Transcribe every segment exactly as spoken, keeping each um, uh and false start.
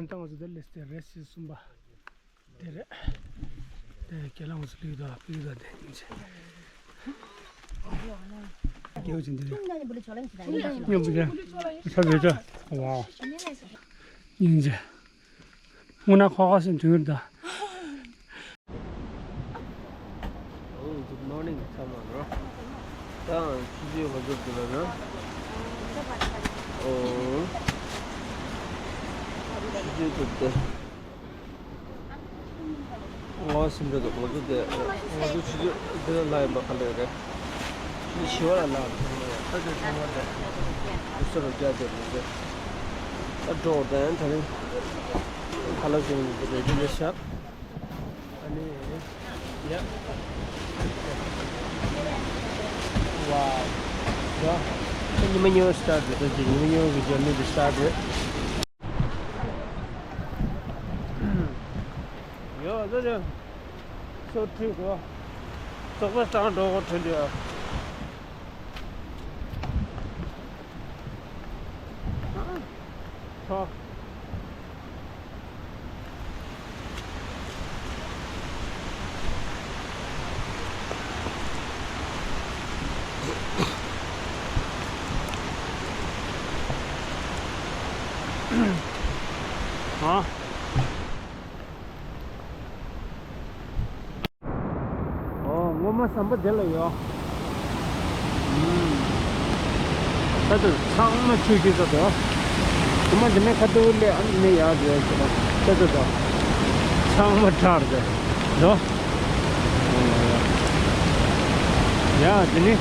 ད་ང་ཚོ་དེ་ལས་དེ་རེད་སི་གསུམ་པ། དེ་རེད། དེ་ཁྱེད་རང་ཚོ་ཕུལ་དང་ཕུལ་དང་དེ་ཡིན་ཚེ། སྐྱེའུ་ཅན་དེ་རེད། སྙོམས་པོ་ཅན། ས་བོད་ཅན། ཝའོ། ཡིན་ཚེ། དངོས་གནས་ཁོ་ཁ་སེམས་དུང་ཡོད་ད། Oh, good morning ཚང་མ་ལ། ད་ཆུ་ཚོད་ང་ཚོ་འདི་ལ་ན། ཨོ། ཆུ་ཚོད་འདི་ལྟ། ང་སེམས་ཁྲལ་འདུག་ང་ཚོ་དེ་ང་ཚོ་ཆུ་ཚོད་འདི་ལ་ལ་ཡིན་པ་ག་ལེར་རེད། ཆུ་ཚོད་བཞི་པ་ལ་ལ་ཡིན་པ་རེད། ད་དེ་ཚང་མ་དེ་དུ་སོ་རུ་རྒྱ་དེ་རེད། ད་འགྲོ་དང་ད་རིང་ཁ་ལག་ཟིན་རེ་རེ་ལས་ཤག་ཨ་ནི། ཡ། ཝའོ། ཡ། ཉི་མ་གཉིས་པ་སི་ཊར་ཊི་རེད། ད་ཉི་མ་གཉིས་པ་གི་ཇར་ནི་དེ་སི་ཊར་ཊི་རེད། ཡོ་ད་ད། སོ་ཁྲིད་གོ། ཙོག་པ་བཏང་འགྲོ་གོ་ཁྲིད་ཡོ། ཨ། ཧོ། ཨ། ཨོ། སྔོན་མ་ཟམ་པ་དེ་ལ་ཡོད། ཨུམ། ད་ལྟ་ཚང་མ་ཆུ་སྐྱིད་ས་དོ། དེ་མ་དེ་ནས་ཁ་ཐུག་ལས་ཨ་ནི་ཡག་དེ་ཟེར་བ། ད་ལྟ་དོ། ཚང་མ་དྲག་རེད་དོ། ཡ་དེ་ནི།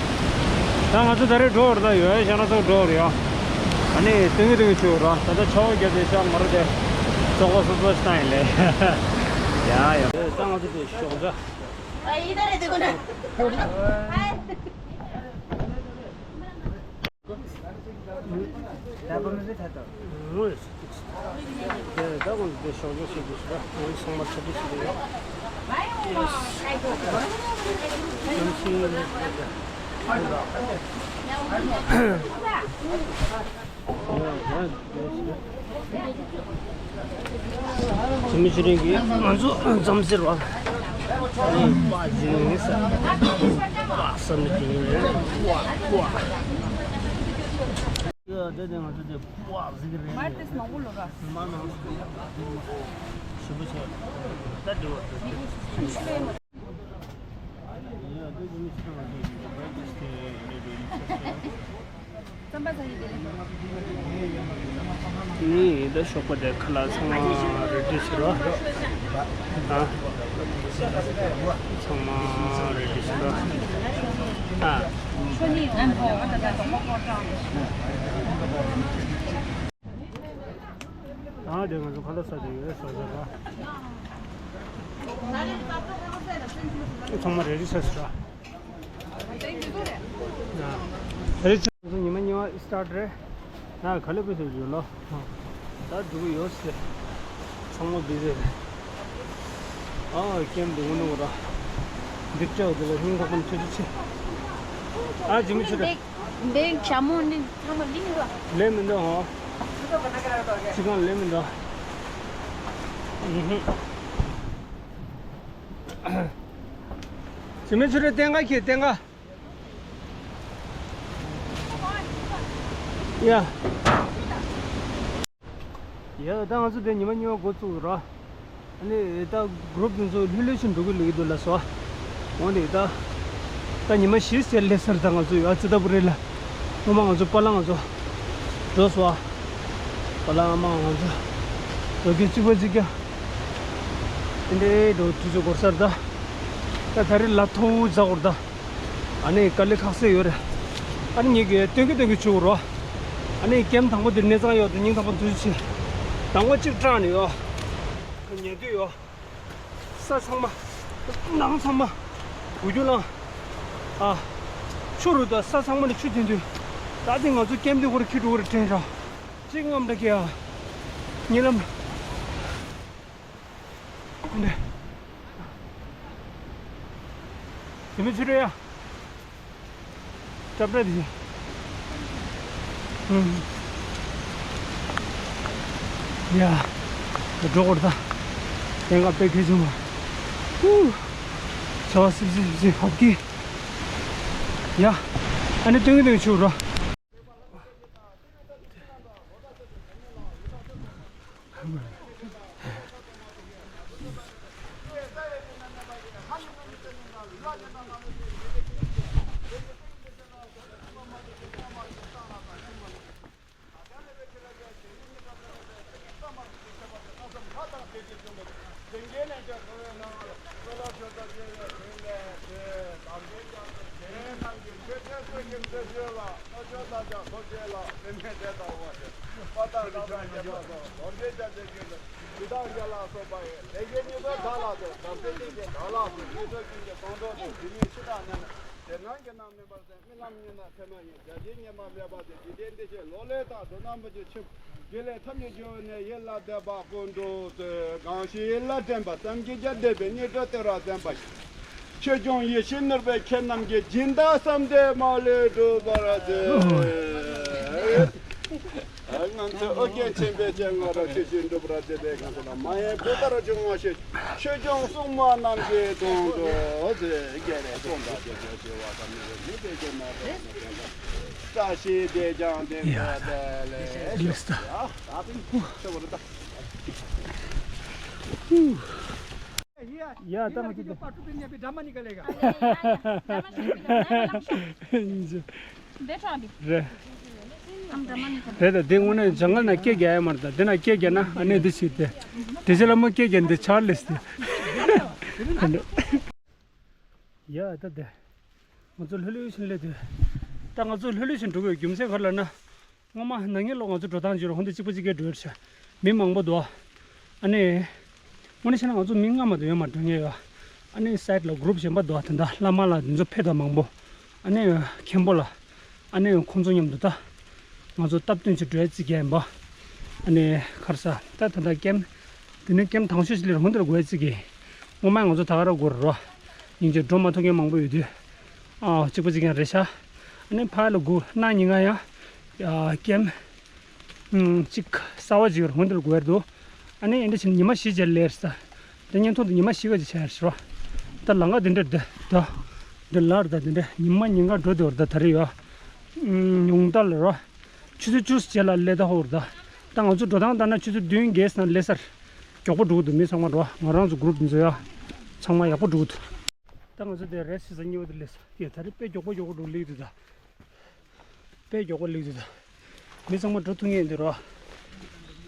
ད་ང་ཚོ་ད་རེས་འགྲོ་བར་ད་ཡོད་ཤག་ན་ཚོ་འགྲོ་བར་ཡོད། ཨ་ནི་སྟོན་གི་སྟོན་གི་ཆུ་ར་ད་ལྟ་ཆར་པ་བརྒྱབ་དེ་ཤག་ང་ར་དེ། ཙོག་པ་སོ་སོ་ཞིག་བཏང་ཡིན་ལེ། ཡ་ཡ། ད་ང་ཚོ་དེ་ཤོག་ཇ། ཚུལ་མིན་ཆོས་སྒྲོན་གྱིས་ང་ཚོ་འཛོམས་ཟེར་བ། ཨ་ནི་པ་ཇི་ནི་ས། པ་ས་མི་དེ་ཡིན་རེད། པ་པ། ཡ་དེ་དེ་ང་ཚོ་དེ་པ་ཟིག་རེད། མར་དེ་མང་པོ་ལོ་ར། མ་མང་པོ་ཞིབ་པོ་བྱས། ད་དེ་བ་དེ། ནི་ད་ཞོགས་པ་དེ་ཁ་ལག་ཚང་མ་རེ་ཌི་བྱེད་རོགས། ཨ། ཚང་མ་རེ་ཌི་བྱེད་རོགས། ཨ། ཨ་དེ་ང་ཚོ་ཁ་ལག་ཟ་དེ་ཡོད་ཟ་ཟ་ར། ཚང་མ་རེ་ཌི་བྱས་ཟ་ར། ཨ། རེ་ཌི་བྱས། ང་ཚོ་ཉི་མ་གཉིས་པ་སི་ཊར་ཊི་རེད། ཨ་ག་ལེ་པོ་ཟེར་ཡོད་ལོ། ད་འགྲོ་གི་ཡོད་ཟེར། ཚང་མ་བི་ཟི་རེད། ཨ་ཀེམ་དུ་འོ་ནོ་ར། འདི་ཅག་དེ་ལ་སྙིང་ཐག་པ་ནས་ཐུགས་རྗེ་ཆེ། ཨ་ཇི་མི་ཆུ་རེད། འདི་ཞྭ་མོ་ནི་ཚང་མ་ལིང་ར། ལས་མི་འདུག་ཧོ། ཅི་གང་ལས་མི་འདུག་ཨུ་ཧུ། ཇི་མི་ཆུ་རེད་བསྟན་ག་ཁྱེད་བསྟན་ག་ཡ། ཡ་ད་ང་ཚོ་དེ་ཉི་མ་གཉིས་པ་འགོ་བཙུགས་ར། ཨ་ནི་ད་གུ་རུབ་དེ་ཚོ་ལྷོད་ལྷོད་ཞིག་འགྲོ་གི་ལུག་གི་འདུག་ལ་སོ། འོ་ནི་ད། ད་ཉི་མ་བཞི་ཟེར་ལས་སར་ད་ང་ཚོ་ཡོད་ཨ་ཙི་ད་བུ་རེད་ལ། སྔོན་མ་ང་ཚོ་པ་ལང་ང་ཚོ། འགྲོ་སོ་ཨ། པ་ལང་ཨ་མ་ང་ཚོ། འགྲོ་གི་གཅིག་པ་གཅིག་ཀྱང་། དེ་འདྲའི་འགྲོ་དུས་ཚོད་འགོར་སར་ད། ད་ད་རེས་ལ་ཐོ་ཛ་འགོར་ད། ཨ་ནི་དཀའ་ལས་ཁག་སེ་ཡོད་རེད། ཨ་ནི་ངེད་ཀྱིས་སྟོན་གི་སྟོན་གི་བྱེད་དགོས་རོ། ཨ་ནི་ཀེམ་དང་པོ་འདིར་གནས་ཚང་ཡོད་དུ་སྙིང་ཐག་པ་འཛུལ་ཕྱིན། དང་པོ་གཅིག་སྐྲག་ནས་ཡོད། ཉལ་དུས་ཡོད། ས་ཚང་མ། ནང་ཚང་མ། འུ་རྒྱུ་ལང་། ཨ། ཆུ་རུ་དང་ས་ཚང་མ་ནས་ཆུ་འཐེན་དུས། ད་དེ་ང་ཚོ་ཀེམ་དེ་ཧོར་ཁྱི་འགྲོ་གི་རེད་དྲན་ར། གཅིག་རྔམ་འདྲ་སྐྱེ་ཨ། གཉིད་ལམ། འདི། དེ་མི་ཚུ་རེད་ཡ། ཀྲབ་ཀྲབ་བྱེད། ཨུམ། ཡ། འགྲོ་དགོས་རེད་ད། གནས་སྐབས་དཔེ་གལ་ཆེན་པོ། ཧུ། བྱ་བ་སིབ་སིབ་སིབ་སིབ་ཧབ་ཀི། ཡ། ཨ་ནི་སྟོན་གི་སྟོན་གི་ཆུ་རོ། རྨི་ལམ་ཉིད་ན་ཚེར་མ་ཡིན། བརྒྱ་བྱིན་སྙེག་མ་མེད་པ་དེ། འཇིག་རྟེན་འདི་ཕྱིར་ལོག་ལས་དང་། འགྲོ་རྣམས་མི་འགྱུར་ཕྱིར། དགེ་ལས་ཐམས་ཅད་འབྱུང་བའི་གནས། ཡིད་ལ་དད་པ་ཀུན་འགྲུབ་སྟེ། གང་ཞིག་ཡིད་ལ་དྲན་པ་བསམ་གྱིས་བརྒྱ། འདོད་པའི་སྙིང་པོ་དེ་རུ་འཛིན་པ་ཞིག་ཆོས་སྐྱོང་ཡེ་ཤེས་ནོར་བུས་ཁྱེད་རྣམས་ཀྱི་སྦྱིན་བདག་བསམ་གཏན་མ་ལུས་འགྲུབ་པར་མཛོད། ང་ཚོས་ཨོ་རྒྱན་ཆེན་པོའི་སྤྱན་སྔར་ཆོས་བཞིན་སྒྲུབ་པར་མཛད་པའི་ཁམས་ལ། མ་ཡེངས་བུ་ལྟར་བྱུང་བ་ཞིག་ཆོས་སྐྱོང་སྲུང་མ་རྣམས་ཀྱིས་དོན་དུ་མཛད། རྒྱལ་བའི་གསུང་དང་བདེ་བ་ཆེ་བ་ཙམ་ཉིད་ནི། དེ་ཀྱང་མ་དོན་བཀྲ་ཤིས་བདེ་ཆེན་ལྡན་དགོས་པ་ལས། ལགས་སོ། ད་ད་ཐེངས་ཆོས་པོ་རེད་ད། ཡ་ད་ང་ཚོ་འདི། རེད། རེད་ད། འདི་དངོས་གནས་ཇ་ངལ་ན་སྐད་རྒྱག་ཡ་མ་རེད་ད། འདི་ན་སྐད་རྒྱག་ན་ཨ་ནེ་འདི་ཞིག་སྟེ། དེ་ཚེ་ལ་མོ་སྐད་རྒྱག་འདི་ཆར་ལེས་ཏེ། ཡ་ད་དེ། ང་ཚོ་ལྷོད་ལྷོད་བཞིན་སླེབས་དུས། ད་ང་ཚོ་ལྷོད་ལྷོད་བཞིན་འགྲོ་དགོས་རྒྱུ་མཚན་ག་རེ་ལབ་ན། སྔོན་མ་ན་ནིང་ལོ་ང་ཚོ་འགྲོ་སྟངས་བརྗོད་རོགས་འདི་གཅིག་པ་གཅིག་རྐྱང་འགྲོ་ཡོད་ཤག་མི་མང་པོ་འདུག་ཨ་ནི། དངོས་གནས་བཤད་ན་ང་ཚོ་མི་ལྔ་མ་གཏོགས་ཡོད་མ་འགྲོ་མཁན་ཡོད། ཨ་ནི་སའིཌ་ལ་གུ་རུབ་གཞན་པ་འདུག་ད་ལྟ་བླ་མ་ལ་འདི་ཚོ་ཕེབས་དང་མང་པོ། ཨ་ནི་མཁན་པོ་ལ། ཨ་ནི་ཁོང་ཚོ་མཉམ་དུ་ད། ང་ཚོ་སྟབས་བསྟུན་བྱེད་འགྲོ་ཡ་རྩིས་རྒྱག་ཡིན་པ། ཨ་ནི་ཁར་ས་ད་ད་ལྟ་ཀེམ། དེ་ནས་ཀེམ་དང་ཤོས་ཤིག་ལ་རུང་དེར་དགོས་ཡ་རྩིས་ཀྱི། སྔོན་མ་ང་ཚོ་ད་ག་ར་དགོས་རེད་རོ། སྙིང་རྗེ་འགྲོ་མ་ཐུབ་མཁན་མང་པོ་ཡོད་དུས། ཨ་གཅིག་པ་གཅིག་རྐྱང་རེད་ཤག་ཨ་ནི་ཕ་ལ་སྒུག་གནངས་ཉིན་ང་ཡང་། ཀེམ། ཨུམ། གཅིག་གསར་པ་ཅིག་རུང་དེར་དགོས་ཡ་འདུག་ཨ་ནི་ཨེ་འདྲ་བྱས་ན་ཉི་མ་བཞི་རྗེས་ལ་སླེབས་ས། ད་བརྙན་ཐུང་དུ་ཉི་མ་བཞི་ག་ཅིག་བྱས་རེད་རོ། ད་ལམ་ཁ་འདི་འདྲ་འདི་ད། འདི་ལར་ད་འདི་འདྲ་ཉི་མ་ཉིན་གང་འགྲོ་བསྡད་པ་རེད་ད། ད་རེས་ཡོད། ཨུམ། ཉུང་མཐའ་ལ་རོ། ཆུ་ཚོད་བཅུ་ཙམ་རྗེས་ལ་སླེབས་ད་ཧོར་ད། ད་ང་ཚོ་འགྲོ་སྟངས་ལྟར་ན་ཆུ་ཚོད་བདུན་བརྒྱད་ཙམ་ལ་སླེབས་ས་རེད། མགྱོགས་པོ་འགྲོ་གི་འདུག་མི་ཚང་མ་རོ། ང་རང་ཚོ་གུ་རུབ་འདི་ཚོ་ཡ། ཚང་མ་ཡག་པོ་འགྲོ་གི་འདུག་ད་ང་ཚོ་དེ་རེས་ཤི་ས་གཉིས་པ་དེ་སླེབས་སོང་། ཡ་ད་རེས་དཔེ་མགྱོགས་པོ་མགྱོགས་པོ་འགྲོ་སླེབས་འདུག་ད། དཔེ་མགྱོགས་པོ་སླེབས་འདུག་ད། མི་ཚང་མ་འགྲོ་ཐུབ་ངེས་འདི་རོ།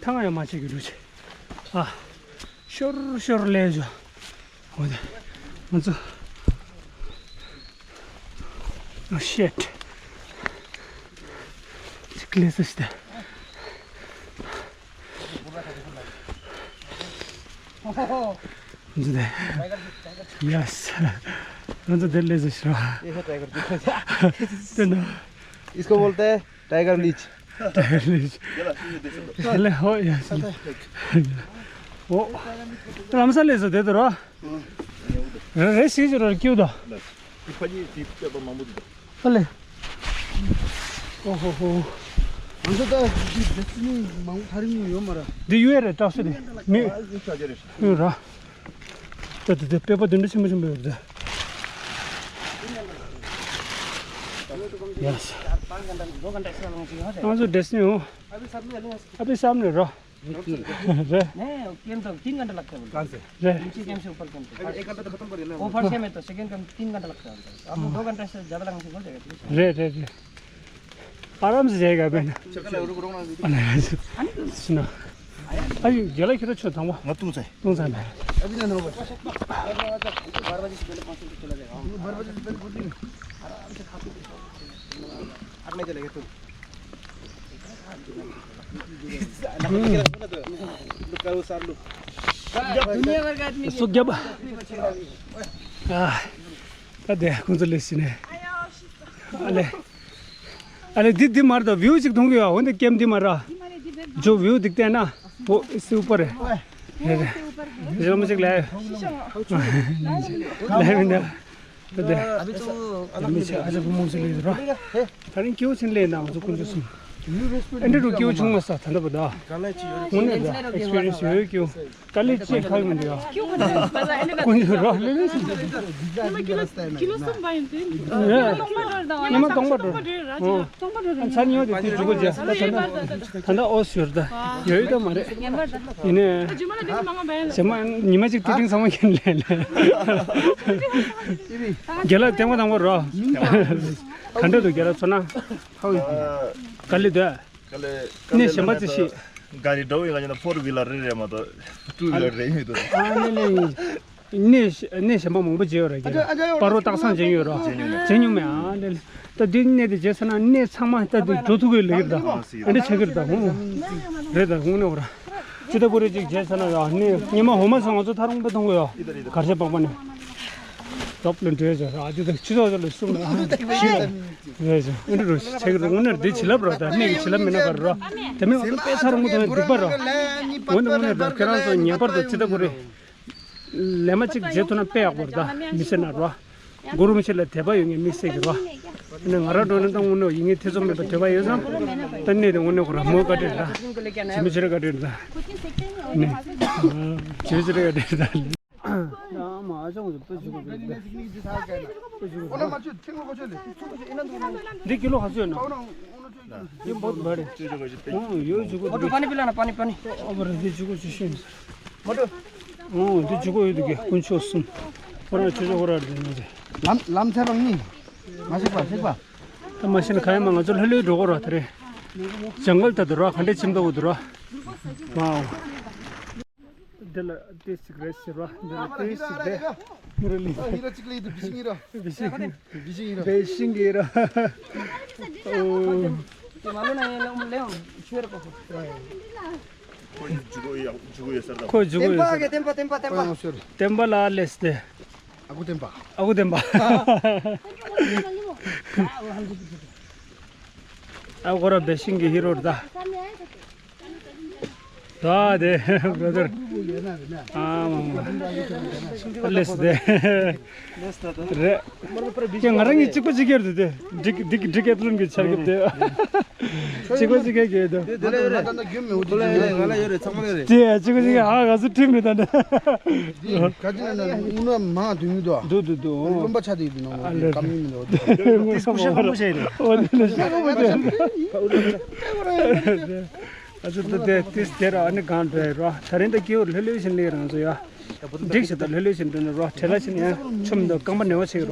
ཐང་ཡང་མ་ཆད་ཀྱི་འགྲོ་ཆེ། ཨ། ཤོར་ཤོར་སླེབས་བྱུང་། འོ་དེ། ང་ཚོ། Oh shit. ཅིག་ལས་ས་ཞིག་ད། ང་ཚོ་དེ། Yes. ང་ཚོ་དེ་སླེབས་ས་ཞིག་རེད། ये है tiger Leach. དེ་ནོ། इसको बोलते हैं टाइगर लीच। Tiger Leach. ले हो, yes. ཨོ། ལམ་སང་སླེབས་ས་དེ་དེ་རོ། རེ་རེ་ཞིག་ཅིག་རོ་ཀིའུ་དོ། ཨ་ལེ། ཨོ་ཧོ་ཧོ། ང་ཚོ་ད་འདི་འདི་ནི་མང་པོ་ཐག་རིང་ཡོད་མ་རེད། འདི་ཡུལ་རེད། བཀྲ་ཤིས་རེད། མི་ཡུལ་ར། ད་དེ་དེ་དཔེ་པ་འདི་འདྲ་ཆེན་པོ་ཆེན་པོ་ཡོད་རེད། Yes. ང་ཚོ་འདྲེ་སྲིན་ཡོང་། ཨ་པི་སམ་ནས་རོ། རེད། नहीं, वो गेम तो तीन घंटा लगता है बोलते हैं। कहाँ से? रेड। नीचे गेम से ऊपर गेम तक। अभी एक घंटा तो खत्म कर देना। ऊपर से में तो सेकंड गेम तीन घंटा लगता है बोलते हैं। आप लोग दो घंटा से ज़्यादा लगने से बोल देगा, ठीक है? Red, red, red. आराम से जाएगा अभी ना। चक्कर लगा, रुक, रुक ना। सुनो। अभी गला कितना छोटा था वो? मैं तुमसे। तुमसे मैं। अभी ना, ना, बस। बारह बजे से पहले पाँच मिनट चला जाएगा। बारह बजे से पहले पहुँच नहीं। आराम से खा पी के सो। आग नहीं जलेगा तुम। दुनिया भर का आदमी। सो क्या बा? आ, का दे, कौन सा लेसी ने? अले, अले, दि, दि मार दो, व्यू चिक दूंगी, वो ने कैम दि मारा। जो व्यू दिखते हैं ना, वो इससे ऊपर है। ये, ये, ये मुझे ले। ले, मैंने। ད་དེ། ཨ་མི་ཆ་ཨ་ཅག་བུ་མོ་ཟེར་ལེ་རོ། ད་རིང་སྐྱེ་བོ་ཆེན་ལེ་ན་ང་ཚོ་དཀོན་མཆོག་གསུམ། ཨེ་འདྲ་རུ་སྐྱེ་བོ་བྱུང་མ་ས་ད་ལྟ་བུ་ད། དངོས་གནས་ད་ཨེག་སི་པི་རི་ཡན་སི་ཡོད་སྐྱེ་བོ། དཀའ་ལས་ཅིག་ཁག་མི་འདུག་ཡ། ཀུན་སྤྱོད་རོགས་ལས་ལས་སུ། ཉི་མ་སྟོང་པ་འགྲོ། ཨོ། ཚ་ཉོ་དེ་དུས་འཇུག་གོ་རྗེས་ད་ད་ད་ད་ཨོ་ཟུར་ད་ཡོད་ད་མ་རེད། ཡིན་ནས། ཟེར་མ་ཉི་མ་གཅིག་ཏུ་ཏིང་ཚང་མ་ཁྱེར་ལས་ལས། རྒན་ལགས་ཐེངས་མ་དང་པོ་རོ། ག་འདྲ་འདུག་རྒན་ལགས་ཚོ་ན། ག་ལེ་འདུག་དཀའ་ལས། གནས་གཞན་པ་ཅི་ཞིག་ག་རེ་འགྲོ་བའི་ག་ཅི་ན་ཕོར་བི་ལ་རེ་རེ་མ་གཏོགས་ཏུ་བི་ལ་རེ་མི་འདུག་ཨ་ནི་ནི། གནས་གནས་གཞན་པ་མང་པོ་མཇལ་ཡོད་རེད་ཀྱི། སྤ་རོ་སྟག་ཚང་མཇལ་ཡོད་རོ། མཇལ་མྱོང་མེད་ཨ་ནི། ད་འདི་གནས་དེ་མཇལ་ས་ན་གནས་ཚང་མ་ད་དུ་འགྲོ་ཐུབ་ཀྱི་ལེགས་རེད་ད། ཨ་འདྲ་ཆགས་ཀྱི་རེད་ད་ཧུང་། རེད་ད་ཧུང་ནི་འོ་ར། ཅི་ད་པུ་རེ་ཅིག་མཇལ་ས་ན་ཡ་གནས་ཉི་མ་འོ་མ་སོང་ང་ཚོ་ཐ་རུང་པ་གཏོང་གི་ཡོད། གར་ཞབས་པགས་པ་ནས། རོབ་ལ་འདྲེས་ཆ་ཨ་ཅི་ད་ཁྱི་ཚོགས་ཚོ་ལ་གསུང་ལ་ཞི་ལ། རེད་ཅི་ཨ་འདྲ་རུ་ཆགས་ཀྱི་རེད་དངོས་གནས་འདི་བྱིན་རླབས་རོ་ད་གནས་ཀྱི་བྱིན་རླབས་མེད་ན་ག་རེ་རོ། དེ་མིན་ང་ཚོ་དཔེ་ཚ་རུང་པོ་དང་སྡིག་པ་རོ། འོ་ན་དངོས་གནས་ད་ཁྱེད་རང་ཚོ་ངེས་པར་དུ་ཅི་ད་པུ་རེ། ལས་མ་གཅིག་བྱེད་ཐུབ་ན་དཔེ་ཡག་པོ་རེད་ད་མི་ཟེར་ན་རོ། གུ་རུ་མི་ཤེས་ལ་དད་པ་ཡོད་ངེས་དམིགས་བསལ་གྱི་རོ། ཨ་ནི་ང་རང་འགྲོ་ན་ད་དངོས་གནས་ཡིན་ངེས་ཐེ་ཚོམ་མེད་པ་དད་པ་ཡོད་ཙང་། ད་གནས་དེ་དངོས་གནས་ཁོ་རང་མོ་བཀའ་དྲིན་རེད་ད། ཇི་མི་ཇི་རེ་བཀའ་དྲིན་རེད་ད། ནས། ཇི་མི་ཇི་རེ་བཀའ་དྲིན་རེད་ད། ཡང་མ་ཨ་ཅང་དུ་དཔེ་ཞུ་དགོས་རེད་ད། འདི་ཀི་ལོ་ག་ཚོད་ཡོད་ན། འདི་འབོད་མ་རེད། ཨོ་ཡོད་ཇུ་གོ་འདི། ཨོ་བ་རེད་འདི་ཇུ་གོ་ཇུ་ཤིན། ཨོ་འདི་ཇུ་གོ་ཡོད་འདུག་གི་དཀོན་མཆོག་གསུམ། ཁོ་རང་ཆོས་ཕྱོགས་ཁོ་རང་རེད་ནི་རེད། ལམ་ལམ་ཚར་བ་གཉིས། མ་ཤེས་པ་ཤེས་པ། ད་མ་ཤེས་ན་ག་ཡེ་མ་ང་ཚོ་ལྷོད་ལྷོད་འགྲོ་གོ་ར་ད་རེད། ཇང་གལ་ད་དུ་ར་ག་འདྲས་ཁྱིམ་ད་འུ་དུ་ར། ཝའོ། འདི་ལ་ཏོག་ཙམ་རེད་ཟེར་བ། འདི་ལ་ཏོག་ཙམ་རེད། ཧི་ར་ལི། ཧི་ར་གཅིག་ལ་ཡིད་དུ་བི་ཤིང་ཡིན་ར། བི་ཤིང་། བི་ཤིང་ཡིན་ར། བི་ཤིང་ཡིན་ར། ཨོ། དེ་མ་ལོ་ན་ཡང་ལེའོ་ཆོས་ར་པ་ཁོ། ཁོ་ཇུ་གོ་ཡོད་ཟེར་ད། ཁོ་ཇུ་གོ་ཡོད་ཟེར། བསྟན་པ་བསྟན་པ་བསྟན་པ། བསྟན་པ་ལ་སླེབས་ཏེ། ཨ་ཁུ་བསྟན་པ། ཨ་ཁུ་བསྟན་པ། ཨ་ཁོ་ར་བི་ཤིང་གི་ཧི་རོ་ར་ད། ད་དེ་བྷ་ར་དར། ཨ་མ་མ། ལེས་དེ། རེད། ཀྱེ་ང་རང་གཉིས་གཅིག་པ་གཅིག་རྒྱབ་དེ་དེ། འགྲིག་འགྲིག་འགྲིག་ཨེ་ཐུན་གྱི་ཆར་གྱི་དེ། གཅིག་པ་གཅིག་རྒྱབ་དེ། དེ་དེ་ལས་རེད། ང་ལ་ཡོད་རེད་ཚང་མ་ལས་རེད། དེ་གཅིག་པ་གཅིག་རྒྱབ་ཨ་ང་ཚོ་ཁྲིམས་རེད་ད་འདི། ག་ཅི་ན་ན་དངུལ་མ་དུང་དུ། དུ་དུ་དུ། རློན་པ་ཆ་དེ་ཡིན་ནོ། ཨ་ལེ། ཀམ་ཡིན་ནོ། དེ་སྐུ་ཤ་ཁོང་པོ་བྱས་ནས། ཨོ་དེ་ལ་ཤ་ཁོང་པོ་བྱས། ཨ་ཚོ་ད་དེ་ཏིས་དེ་ར་ཨ་ནི་གང་འགྲོ་ཡ་ར། ད་རིང་ད་སྐྱེ་བོ་ལྷོད་ལྷོད་བཞིན་ལས་རང་ཚོ་ཡ། འགྲིག་ཤི་ད་ལྷོད་ལྷོད་བཞིན་འགྲོ་ནས་ར་བྲེལ་ལ་བཞིན་ཡ་ཆུམ་ད་རྐང་པ་ནེ་བ་ཆེ་ར།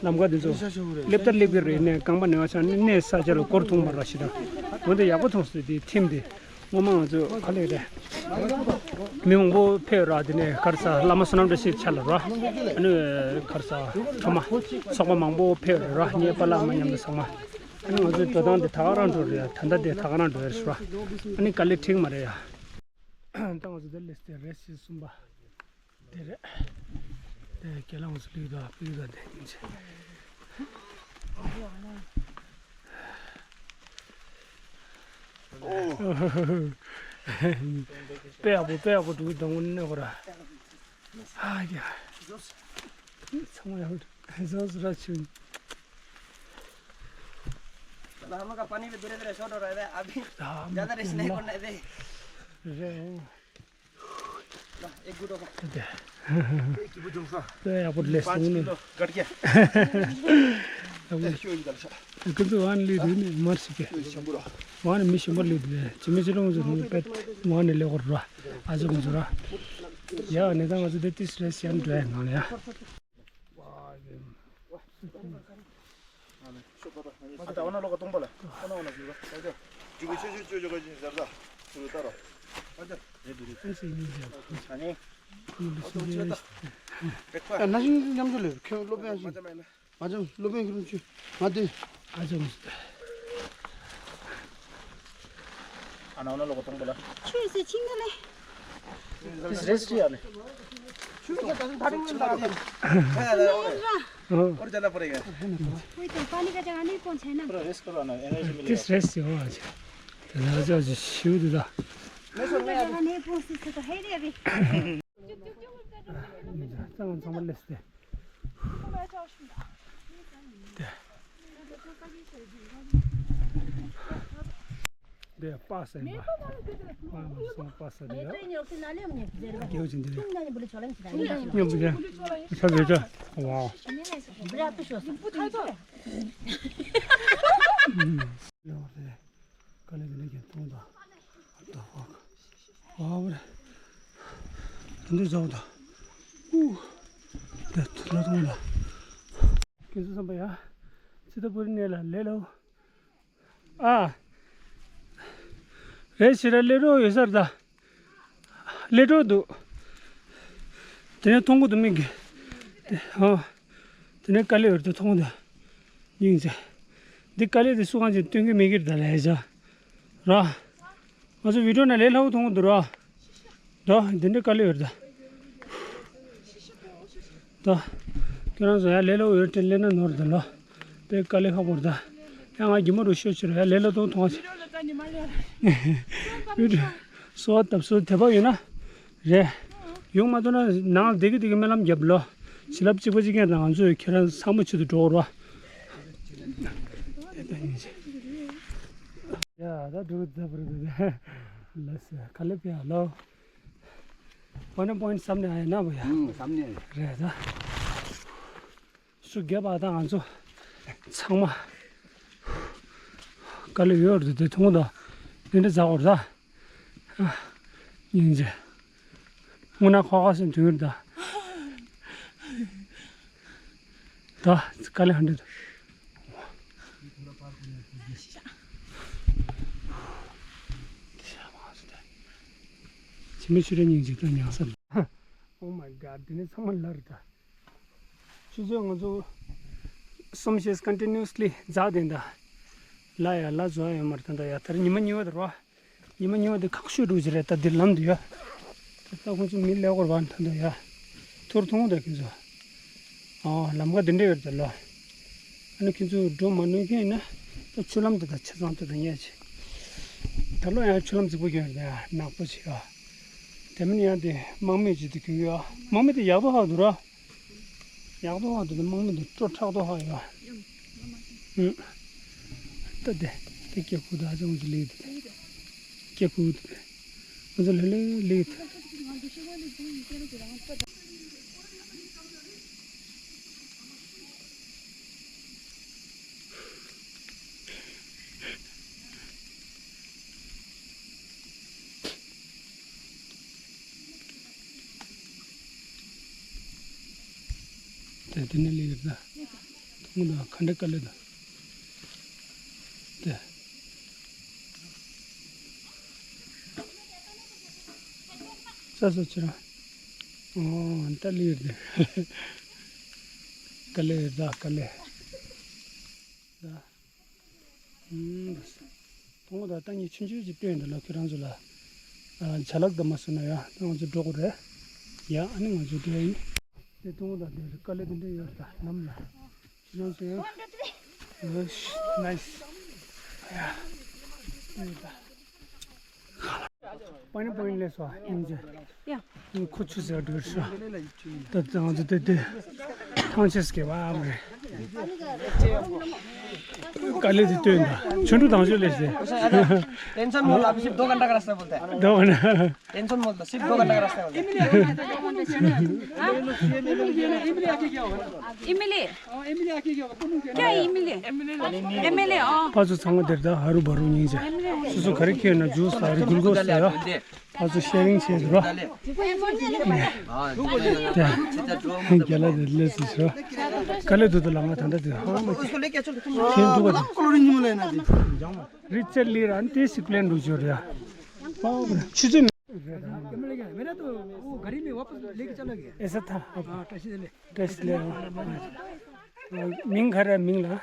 ལམ་ཁ་འདི་ཚོ་སླེབས་ད་སླེབས་ཀྱི་རེད་ནས་རྐང་པ་ནེ་བ་ཆགས་ནས་གནས་ས་ཆ་ལ་སྐོར་ཐུང་མ་ར་ཤི་ད། འོན་ཏེ་ཡག་པོ་མཐོང་སོང་དེ་ཐིམ་དེ། སྔོན་མ་ང་ཚོ་ག་ལེ་རེད། མི་མང་པོ་ཕེབས་ར་དེ་ནས་གར་ས་བླ་མ་བསོད་ནམས་བཀྲ་ཤིས་ཆ་ལ་ར། ཨ་ནི་གར་ས་ཁྲོ་མ་ཚོགས་པ་མང་པོ་ཕེབས་ར་ངའི་པཱ་ལགས་མ་མཉམ་དུ་ཚང་མ། ཨ་ནི་ང་ཚོའི་འགྲོ་སྟངས་དེ་ད་ག་རང་འགྲོ་རེད་ད་ལྟ་དེ་ད་ག་རང་འགྲོ་རེད་ཤི་ར། ཨ་ནི་དཀའ་ལས་འཕྲད་མ་རེད་ཡ། ད་ང་ཚོ་དེ་ལས་དེ་རེད་ཤི་གསུམ་པ། དེ་རེད། དེ་ཁྱེད་རང་ཚོ་ལུས་དང་ཕུལ་དང་དེ་ཡིན་ཚེ། དཔེ་ཡག་པོ་དཔེ་ཡག་པོ་འདུག་དང་དངོས་གནས་ཁོ་ར། ཨ་ཡ། ཚང་མ་ཡག་པོ་ཟོས་ར་ཆུ། राम का पानी भी धीरे धीरे छोड़ रहा है अभी। राम ज्यादा रेस नहीं करना है। रे। एक गुट होगा। དེ་ཡག་པོ་ལས་སོང་ནི། गट क्या? ཁོ་ཚོ་ཝན་ལི་དུ་ནི་མར་ཞིག་གེ། ཝན་མི་ཞིག་མར་ལི་དུ་ཅི་མི་ཅི་རུང་ཚོ་ནི་པེད་ཝན་ནི་ལེ་གོར་ར། ཨ་ཟུག་ཚོ་ར། ཡ་ནི་ད་ང་ཚོ་དེ་ཏིས་རེ་སི་ཡན་འགྲོ་ཡ་ནང་ལ་ཡ། ཨ་ན་ཤིང་མཉམ་དུ་ལས་ཁྱོད་སློབ་དཔོན་ཞིག་མ་ཅང་སློབ་དཔོན་ཁྱོད་ཆུ་མ་དེ། ཨ་ཅང་། ཨ་ན་ཨ་ན་ལོག་གཏོང་པ་ལ། ཆུ་སེ་ཆིང་ནི་ལེ། This rest here. और जाना पड़ेगा। वही तो, पानी का जगह नहीं पहुंचे ना। पूरा रेस्ट करो ना, एनर्जी मिलेगा। This rest हो आज। राजा जी शिव दा। पानी का जगह नहीं पहुंचते तो है रे अभी। ཚང་མ་ཚང་མ་ལེས་ཏེ། དེ། འདི་པ་ས་ཡིན་པ། པ་མ་སོང་པ་ས་འདི་ཡོད། རྒྱལ་བ་ཅན་འདི་ཡོད། ཉམས་བུ་ཅན། ས་བཟོས་ཅོ། ཝའོ། ལོག་རེད། དཀའ་ལས་འདི་འདྲ་གྱིས་མཐོང་དང་། ད་ཧོག་ཧོག་རེད། དེ་འདྲ་བཟའ་བ་དང་། ཨུ། དེ་ལ་མཐོང་ལ། ཁྱེད་ཚོ་བསམ་པ་ཡ། ཚེ་ད་བོད་རིགས་ནས་ལ་ལས་ལོ། ཨ། རེད་ཕྱི་ར་ལས་རོགས་ཡོད་ས་རེད་ད། ལས་རོགས་འདུག་དེ་ནས་མཐོང་གི་འདུག་མིག་གིས། ཨ། དེ་ནས་དཀའ་ལས་ཡོད་དུ་མཐོང་གི་འདུག་སྙིང་རྗེ། འདི་དཀའ་ལས་དེ་སུ་གང་ཅིག་སྟོན་གི་མེད་གི་རེད་ད་ལས་བྱ། ར། ང་ཚོ་བི་ཌིའོ་ནང་ལས་སླ་བོ་མཐོང་གི་འདུག་ར། ད་འདི་འདྲ་དཀའ་ལས་ཡོད་རེད་ད། ད། ཁྱོད་རང་ཚོ་ཡར་ལས་སླ་བོ་ཡོད་དྲན་ལས་ན་ནོར་ད་ལོ། དཔེ་དཀའ་ལས་ཁག་པོ་རེད་ད། ཡང་ང་རྒྱུ་མ་རུ་ཤོད་ཕྱིར་ཡར་ལས་སླ་བོ་མཐོང་ཕྱིར། སོ་བ་བཏབ་སོ་དད་པ་ཡོད་ན། རེད། ཡོང་མ་ཐུབ་ན་ནང་ལ་བསྡད་ཀྱི་བསྡད་ཀྱི་སྨོན་ལམ་རྒྱབ་ལོ། བྱིན་རླབས་གཅིག་པ་གཅིག་རྐྱང་དང་ང་ཚོས་ཁྱེད་རང་ཚང་མ་ཆེད་དུ་འགྲོ་བར་བ། དེ་ལྟ་ཡིན་ཞེས། ཡ་ད་འགྲོ་ད་བར་དུ་ལ་སེ་ག་ལེ་པེ་ཨ་ལོ། པོ་ནེ་པོ་ཡིན་བསམ་ནས་ཨ་ཡ་ན་བ་ཡ། ཨུམ་བསམ་ནས། རེད་ད། སུ་རྒྱབ་ཨ་ད་ང་ཚོ་ཚང་མ་དཀའ་ལས་ཡོད་རེད་དེ་མཐོང་ད་འདི་འདྲ་ཛ་འོར་ད། སྙིང་རྗེ། དངོས་གནས་ཁོ་ཁ་སེམས་དུང་ཡོད་ད། ད་དཀའ་ལས་ཧ་འདྲ་ད། ཕྱི་མི་ཤུ་རེ་སྙིང་རྗེ་ད་ཉང་ས། Oh my god འདི་ནས་ཚང་མ་ལར་ད། ཆུ་ཚོད་ང་ཚོ་གསུམ་བཞི་ཀོན་ཊི་ནུ་ཨ་སི་ལི་འཛག་དེ་འདྲ། ལ་ཡ་ལ་བཟོ་ཡ་ཡོད་མ་རེད་ད་ལྟ་ཡ་ད་རེས་ཉི་མ་གཉིས་པ་དེ་རེད་བ། ཉི་མ་གཉིས་པ་དེ་ཁག་ཤོས་འགྲོ་གི་རེད་ད་འདིར་ལམ་དུ་ཡ། ད་ལྟ་ཁོང་ཚོ་མི་ལས་སྐོར་བ་ད་ལྟ་ཡ། ཐུར་ཐུང་ད་ཁྱེད་ཚོ། ཨ་ལམ་ཁ་འདི་འདྲ་ཡོད་ད་ལོ། ཨ་ནི་ཁྱེད་ཚོ་འགྲོ་མ་ནུས་མཁན་ཡིན་ན་ད་ཆུ་ལམ་དེ་ད་ཆ་ཚང་དེ་ད་ཉལ་ཆེ། ད་ལོ་ཡང་ཆུ་ལམ་རྫིག་པོ་ཡོད་རེད་ཡ་ནག་པོ་ཆེ་ཡ། དེ་མིན་ཡང་དེ་དམག་མི་ཅིག་དེ་གྱོན་གྱི་ཡོད། དམག་མི་དེ་ཡག་པོ་ཧ་འདུག་ར། ཡག་པོ་ཧ་འདུག་དེ་དམག་མི་དེ་སྤྲོ་དྲག་པོ་ཧ་ཡོད། ཨུ། ད་དེ་དེ་སྐྱེ་ཁུ་ད་ཨ་ཅང་ཅི་ལེགས་དེ། སྐྱེ་ཁུ་དེ། ང་ཚོ་ལེ་ལེ་ལེགས་དེ། དེ་དེ་ནས་ལེགས་ད། ཐུང་ད་ཁ་འདྲ་དཀའ་ལས་ད། དེ། ས་ས་ཆེ་ར། ཨོ་ད་ལེགས་དེ། དཀའ་ལས་ད་དཀའ་ལས། ད། ཨུམ། ཐོང་ད་ལྟ་ངས་ཆུང་ཆུང་ཅིག་སྟོན་འདི་ལ་ཁྱེད་རང་ཚོ་ལ། ཨ་ཅ་ལག་ད་མ་སོང་ན་ཡ་ང་ཚོ་འགྲོ་དགོས་རེད། ཡ་ཨ་ནི་ང་ཚོ་འགྲོ་ཡ་ཡིན། དེ་ཐོང་ད་དེ་དཀའ་ལས་དེ་འདྲ་ཡོད་ད་ལམ་ལ། ཁྱེད་རང་ཚོ་ཡ། ཡོ་ཤ་ནའི་སི། ཡ། ཡོད་ད། པ་ནི་པ་ནི་ལས་སོ་ཨིན་ཇི། ཡ། ཁོ་ཆུ་ཟེར་འགྲོ་ཤོག་ད་ང་ཚོ་དེ་དེ། ཐང་ཆད་སྐྱེ་བ་ཨ་མ་རེད། དཀའ་ལས་དེ་སྟོན་ད། ཆུ་འབྲུ་དང་ཆུ་ལས་ཟེར། टेंशन मत लो, अभी सिर्फ दो घंटा का रास्ता बोलते हैं। दो घंटा। टेंशन मत लो, सिर्फ दो घंटा का रास्ता बोलते हैं। इमली। क्या इमली? एमएलए। एमएलए, अँ। ཕར་ཚུར་ཚང་མ་དེར་ད་ཧ་རུ་བ་རུ་སྙིང་རྗེ། སོ་སོ་ག་རེ་ཁྱེར་ན་ཇུས་ལ་རེ་གུལ་གོས་ལ་ཡ། ཕར་ཚུར་ཤེར་རིང་བྱས་འདུག་ར། རྒྱ་ལ་དེ་ལས་སུ་ཤོ། དཀའ་ལས་འདུག་ད་ལ་ང་ད་ལྟ་དེ་ཧ་མ་ཁྱེར་འདུག་ག་དེ། རི་ཅར་ལི་ར་ཨན་ཏི་སི་པི་ལེན་འགྲོ་རྒྱུ་རེད་ཡ། ཆུ་ཚོད། मेरा तो वो गाड़ी में वापस लेके चला गया। ऐसा था। हाँ, टैक्सी से ले। ཏེ་སི་ལེ། མིང་ག་རེ་མིང་ལ། ཨ་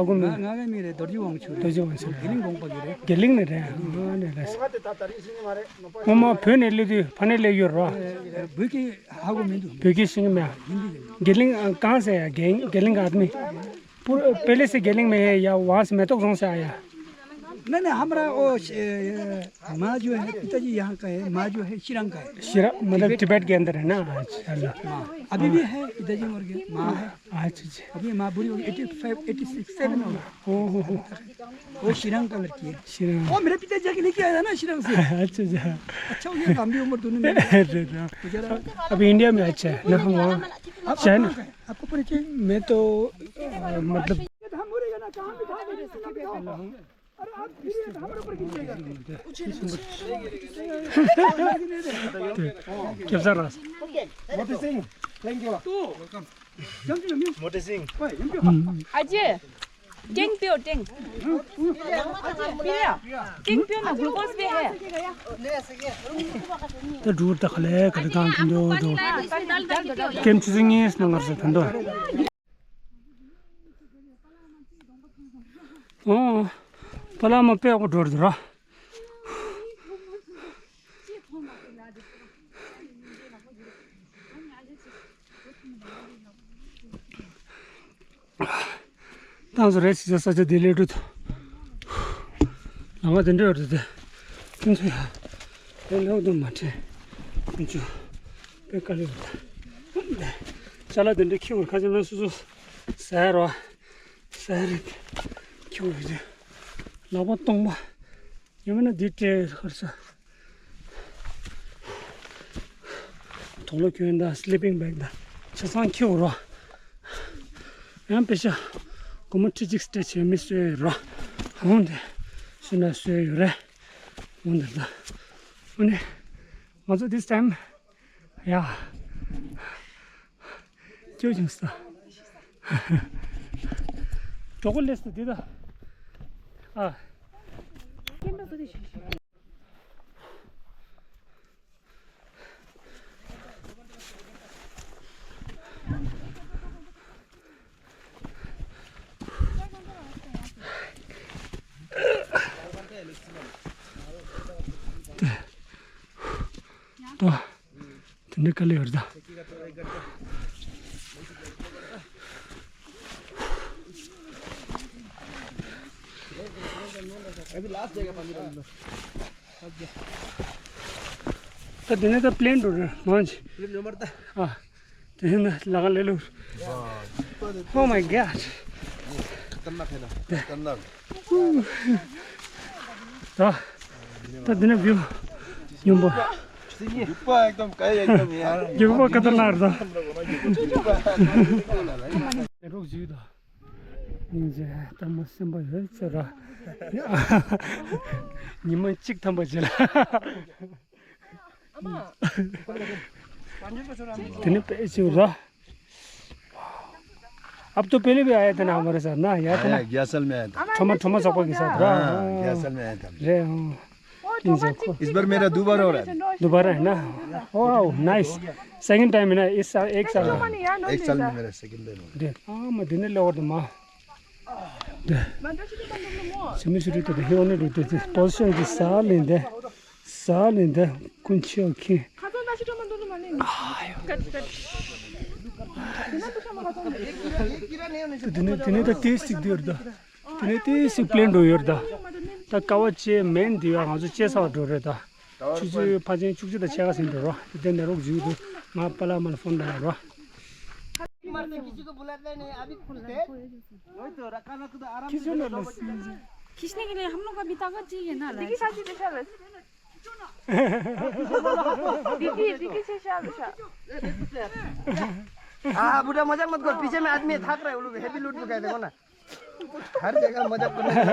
ཁུ་མིང་། ང་ང་མིང་རེད་རྡོ་རྗེ་དབང་ཕྱུག་རེད། རྡོ་རྗེ་དབང་ཕྱུག་རེད། དགེ་ལིང་དགོན་པ་གི་རེད། དགེ་ལིང་ནས་རེད། ཨ་ནས་རེད། ངོ་མ་བོད་ནས་སླེབས་དུས་ཕ་ནས་སླེབས་ཡོད་རོ། བོད་སྐད་ཧ་གོ་མི་འདུག་བོད་སྐད་ཤེས་ཀྱི་མེད། དགེ་ལིང་གང་ཟེར་ཡ། དགེ་དགེ་ལིང་ག་ཨ་མི། पहले से गेलिंग में है या वहाँ से मेतोक जोंग से आया? नहीं, नहीं, हमारा वो, ए, माँ जो है, पिताजी यहाँ का है, माँ जो है, शिरांग का है। शिरा-, मतलब, तिब्बत। तिब्बत के अंदर है ना? अच्छा, अल्लाह। हाँ, अभी भी है, पिताजी मर गए, माँ है। अच्छा, अच्छा। अभी माँ बूढ़ी हो गई, eighty five, eighty six, seven हो गया। ओहो हो। वो शिरांग का लड़की है। शिरांग। वो मेरा पिताजी जाके लेके आया था ना, शिरांग से। अच्छा, अच्छा। अच्छा हो गया, लंबी उम्र दोनों में। अरे, अरे। गुजारा। अभी इंडिया में अच्छा है ना, वहाँ? आप, चाइना। कहाँ का है? आपको परिचय? मैं तो, अ, मतलब, हम बोलेगा ना, कहाँ भी था, अरे, आप गिरिए तो हमारे ऊपर गिर जाएगा। क्या सर? मोटे सिंह, thank you। मोटे सिंह। अजय, टेंग पियो, टेंग। पिया, टेंग पियो ना, ग्लूकोज भी है। तो दूर तक ले, कल काम तुम दो, दो। केम चुजिंग इस नंबर से तुम दो। ཨོ། པ་ལགས་མ་དཔེ་ཡག་པོ་འགྲོ་རེད་ར། ཏང་སུ་རེད་ཅི་ས་ས་ཆ་དེ་ལས་འགྲོ་ཐུབ། ལ་ང་དེ་འདྲ་ཡོད་རེད་དེ། ཁྱོད་ཚོ་ཡ། དེ་ལོག་དུ་མ་ཁྲེལ། ཁྱོད་ཚོ། དཔེ་དཀའ་ལས་རེད། ཅ་ལག་དེ་འདྲ་ཁྱེར་བར་ཁ་ཆེམས་ལ་སོ་སོ། ཟ་ཡ་རོ། ཟ་ཡ་རེད། ཁྱོད་རེད། ལག་པ་སྟོང་པ། ཡང་མིན་ན་འདི་སྤྲད་ཧར་ས། དུག་ལོག་གྱོན་དང་སི་ལི་པིང་བེག་དང་ཆ་ཚང་ཁྱེར་རོ། ཡང་པེ་ཤ་སྒོར་མོ་ཁྲི་གཅིག་སྤྲད་བྱས་མི་གསོད་ཡོད་རོ། འོང་དེ་སུ་ན་གསོད་ཡོད་རེད། འོང་དེ་ད། འོ་ནི་ང་ཚོ་this time ཡ། ཅོ་ཅིང་ས། གྲོགས་པོ་ལས་སུ་དེ་ད། ཨ། ད། དེ་འདྲ་དཀའ་ལས་ཡོད་རེད་ད། ད་དེ་ནས་ད་པླེན་འགྲོ་རེད་མང་ཆེ། ཨ། དེ་ནས་ལ་ག་ལེ་ལུ། Oh my God. खतरनाक है ना? खतरनाक। ད། ད་དེ་ནས་བིའུ། ཉུང་པོ། རྒྱུག་པ་ཨེག་དམ་ག་ཡ་ཨེག་དམ་ཡ། རྒྱུག་པ་ཁ་ཏ་ལར་ད། རོགས་བྱེད་ད། སྙིང་རྗེ་ལྟ་མ་སེམས་པ་ཡོད་ཚོད་ར། ཉི་མ་གཅིག་ཐམ་པ་བྱེད་ལ། དེ་ནི་དཔེ་ཆེ་ར། अब तो पहले भी आया था ना हमारे साथ ना, याद है ना? आया, ग्यारह साल में आया था। ठोमा, ठोमा सकपा के साथ, हाँ, हाँ। ग्यारह साल में आया था। रे, हाँ। ओ, ठीक है, ठोमा को। इस बार मेरा दोबारा हो रहा है। दोबारा है ना? Wow, nice। Second time है ना, इस साल, एक साल। हाँ, एक साल में मेरा second time हो रहा है। रे, हाँ, मैं दिन ले और दमा। रे। सिमी सुरी तो देखिए, उन्हें रोते थे। पोजीशन की साल लेंदे। ས་ལ་འདི་ཀུན་ཆེ་ཁེ། ཁ་ཚོན་ད་ཤི་ཀྲོ་མ་འདུག་ནི་མ་ནི། ཨ་ཡོ། ཀ་ཀ། དེ་ན་དུ་ཤ་མ་ཁ་ཚོན་འདུག་དེ་ནས་དེ་ནས་ད་ཏེས་ཅིག་འདི་ཡོད་ད། དེ་ནས་ཏེས་ཅིག་པླེན་འགྲོ་ཡོད་ད། ད་ཀ་བ་ཅེ་མེན་འདི་ཡོད་ང་ཚོ་ཅེ་ས་བ་འགྲོ་རེད་ད། ཆུ་ཚོད་ཕལ་ཆེར་བཅུ་གཅིག་དང་ཕྱེད་ཀ་ཟིན་འགྲོ་རོ། དེ་ནས་རོགས་བརྒྱུད་དུ་ང་པ་ལ་མ་ལ་ཕོན་ད་རོ། किसी को बुलाते नहीं, अभी खुलते हैं। वही तो, रखा ना तो आराम से खींचो ना, जाओ। खींचने के लिए हम लोग का भी ताकत चाहिए ना, लाइक। देखिए, साथी, देखा बस। देखिए, देखिए, शेषा, शेषा। हाँ, बुरा मजाक मत कर, पीछे में आदमी थक रहा है, वो लोग heavy load उठाए, देखो ना। हर जगह मजाक करने लगा।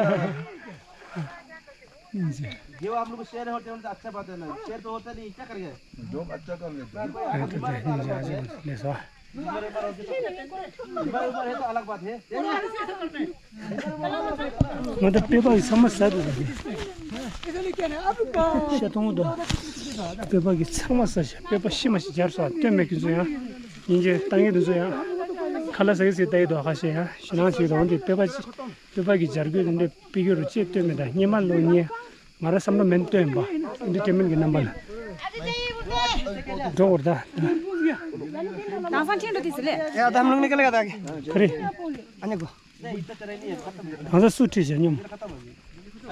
जो आप लोग शेर होते हैं, उनका अच्छा बात है ना। शेर तो होता नहीं, क्या करेंगे? जो अच्छा कर लेते हैं। बीमार, बीमार होते तो अलग बात है। मतलब पेपर समझ सर। शेतों दो। पेपर की समझ सर। पेपर शिमश जर सा। ते मैं किसी यहाँ। इंजे तंगे दूसरे यहाँ। खला सही से तय दो आकाश यहाँ। शिनांग से दो। पेपर པུས་པ་གི་སྦྱར་དགོས་དེ་འདྲས་པི་གི་རུ་ཅེས་སྟོན་མེད་ད་སྙེ་མ་ལོ་སྙེ་ང་ར་བསམ་བློ་མེད་སྟོན་པ་འདི་ཏྲེ་མེན་གི་རྣམ་པ་ལ་འགྲོ་བར་ད། དང་སང་ཁྱེད་འགྲོ་དུས་ཟེར་ལེ། ཡ་དམ་ལུག་ནི་ཀ་ལ་ག་ད་གི་ཁ་རི། ཨ་ནི་གོ། དང་སང་སུ་ཁྲིད་བྱས་སྙོམས།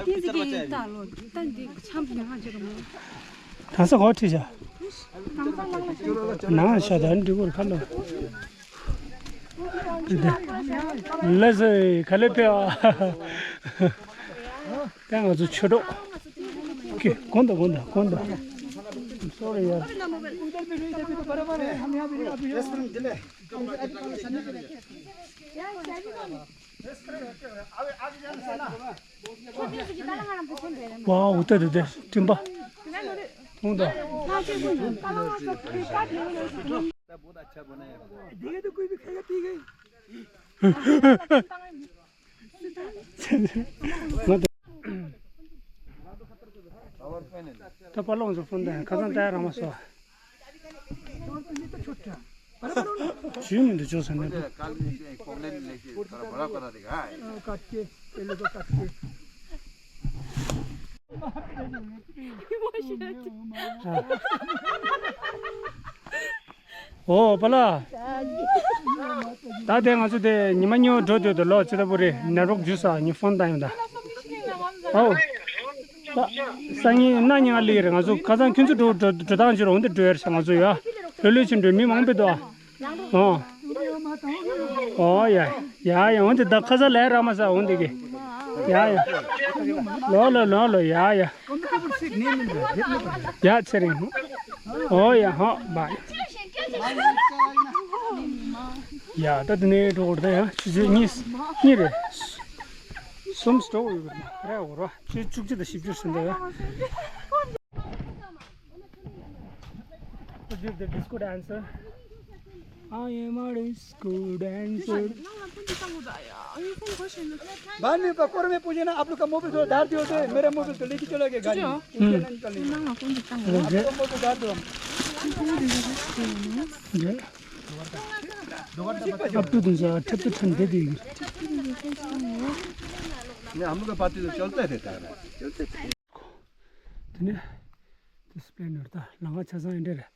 ཏིན་ཙི་གི་ཏ་ལོ་ཏན་ཏི་ཆམ་ནི་ཧ་ཅི་ར་མོ། དང་ས་གོ་ཁྲི་ཤ། དང་ས་ལང་ལ་ཤ། ནང་ཤ་དང་འདྲི་གོར་ཁ་ལོ། ལ་སེ་ག་ལེ་པེ་ཨ། ད་ང་ཚོ་ཆོས་གྲོགས། ཀི་གོན་ད་གོན་ད་གོན་ད། Sorry ཡ། ཝའོ་ད་ད་ད་སྤྲིན་པ། གོན་ད། ད་པ་ལོང་ཚོ་ཕོན་ད་ཁ་སང་ད་རང་མ་སོ། ཞུས་མི་འདུག་ཅོ་ས་ནས། ཨོ་པ་ལགས། ད་དེ་ང་ཚོ་དེ་ཉི་མ་གཉིས་པ་འགྲོ་འདོད་དུ་ལོ་ཅི་ལྟ་བུ་རེད། ནེ་རོག་ཇུས་ཨ་ཉི་ཧྥོན་བཏང་ཡོང་ད། ཨོ། ད་སང་ཉིན་གནངས་ཉིན་ང་ལི་རེད། ང་ཚོ་ཁ་སང་ཁྱོད་ཚོ་འགྲོ་འགྲོ་འགྲོ་སྟངས་ཅི་རེད། འོན་ཏེ་འགྲོ་ཡར་ཤག་ང་ཚོ་ཡ་ལྷོད་ལྷོད་ཅིག་འགྲོ། མི་མང་པོ་འདུག་ཨ། ཨོ། ཨོ་ཡ། ཡ་ཡ། འོན་ཏེ་ད་ཁ་སང་ལས་རག་མ་ས་འོན་ཏེ་གི། ཡ་ཡ། ལོ་ལོ་ལོ་ལོ། ཡ་ཡ། ཡ་ཚེ་རིང་། ཨོ་ཡ། ཧོ་བ། ཡ་ད་དེ་ནས་འགྲོ་བར་ད་ཡ་ཆུ་ཚོད་གཉིས་གཉིས་རེད། གསུམ་སྤྲོ་བོ་ཡོད་པ་རེད། འོ་ར་ཆུ་ཚོད་བཅུ་གཅིག་དང་བཞི་བཅུ་ཟིན་ད་ཡ། This is the disco dancer. I am a disco dancer. बाद में पकौड़े में पूछे ना, आप लोग का मोबाइल थोड़ा डाल दिए होते, मेरा मोबाइल तो लेके चला गया गाड़ी। पूछे ना निकल नहीं। आप लोग का मोबाइल डाल दो हम। अब तो तुम जा, ठप तो ठंडे देगी। नहीं, हम लोग का पार्टी तो चलता रहता है ना, चलते। དེ་ནས་དེ་སི་པི་ལེ་ནེར་ད་ལམ་ཁ་ཆ་ཚང་ཡིན་འདྲ་རེད།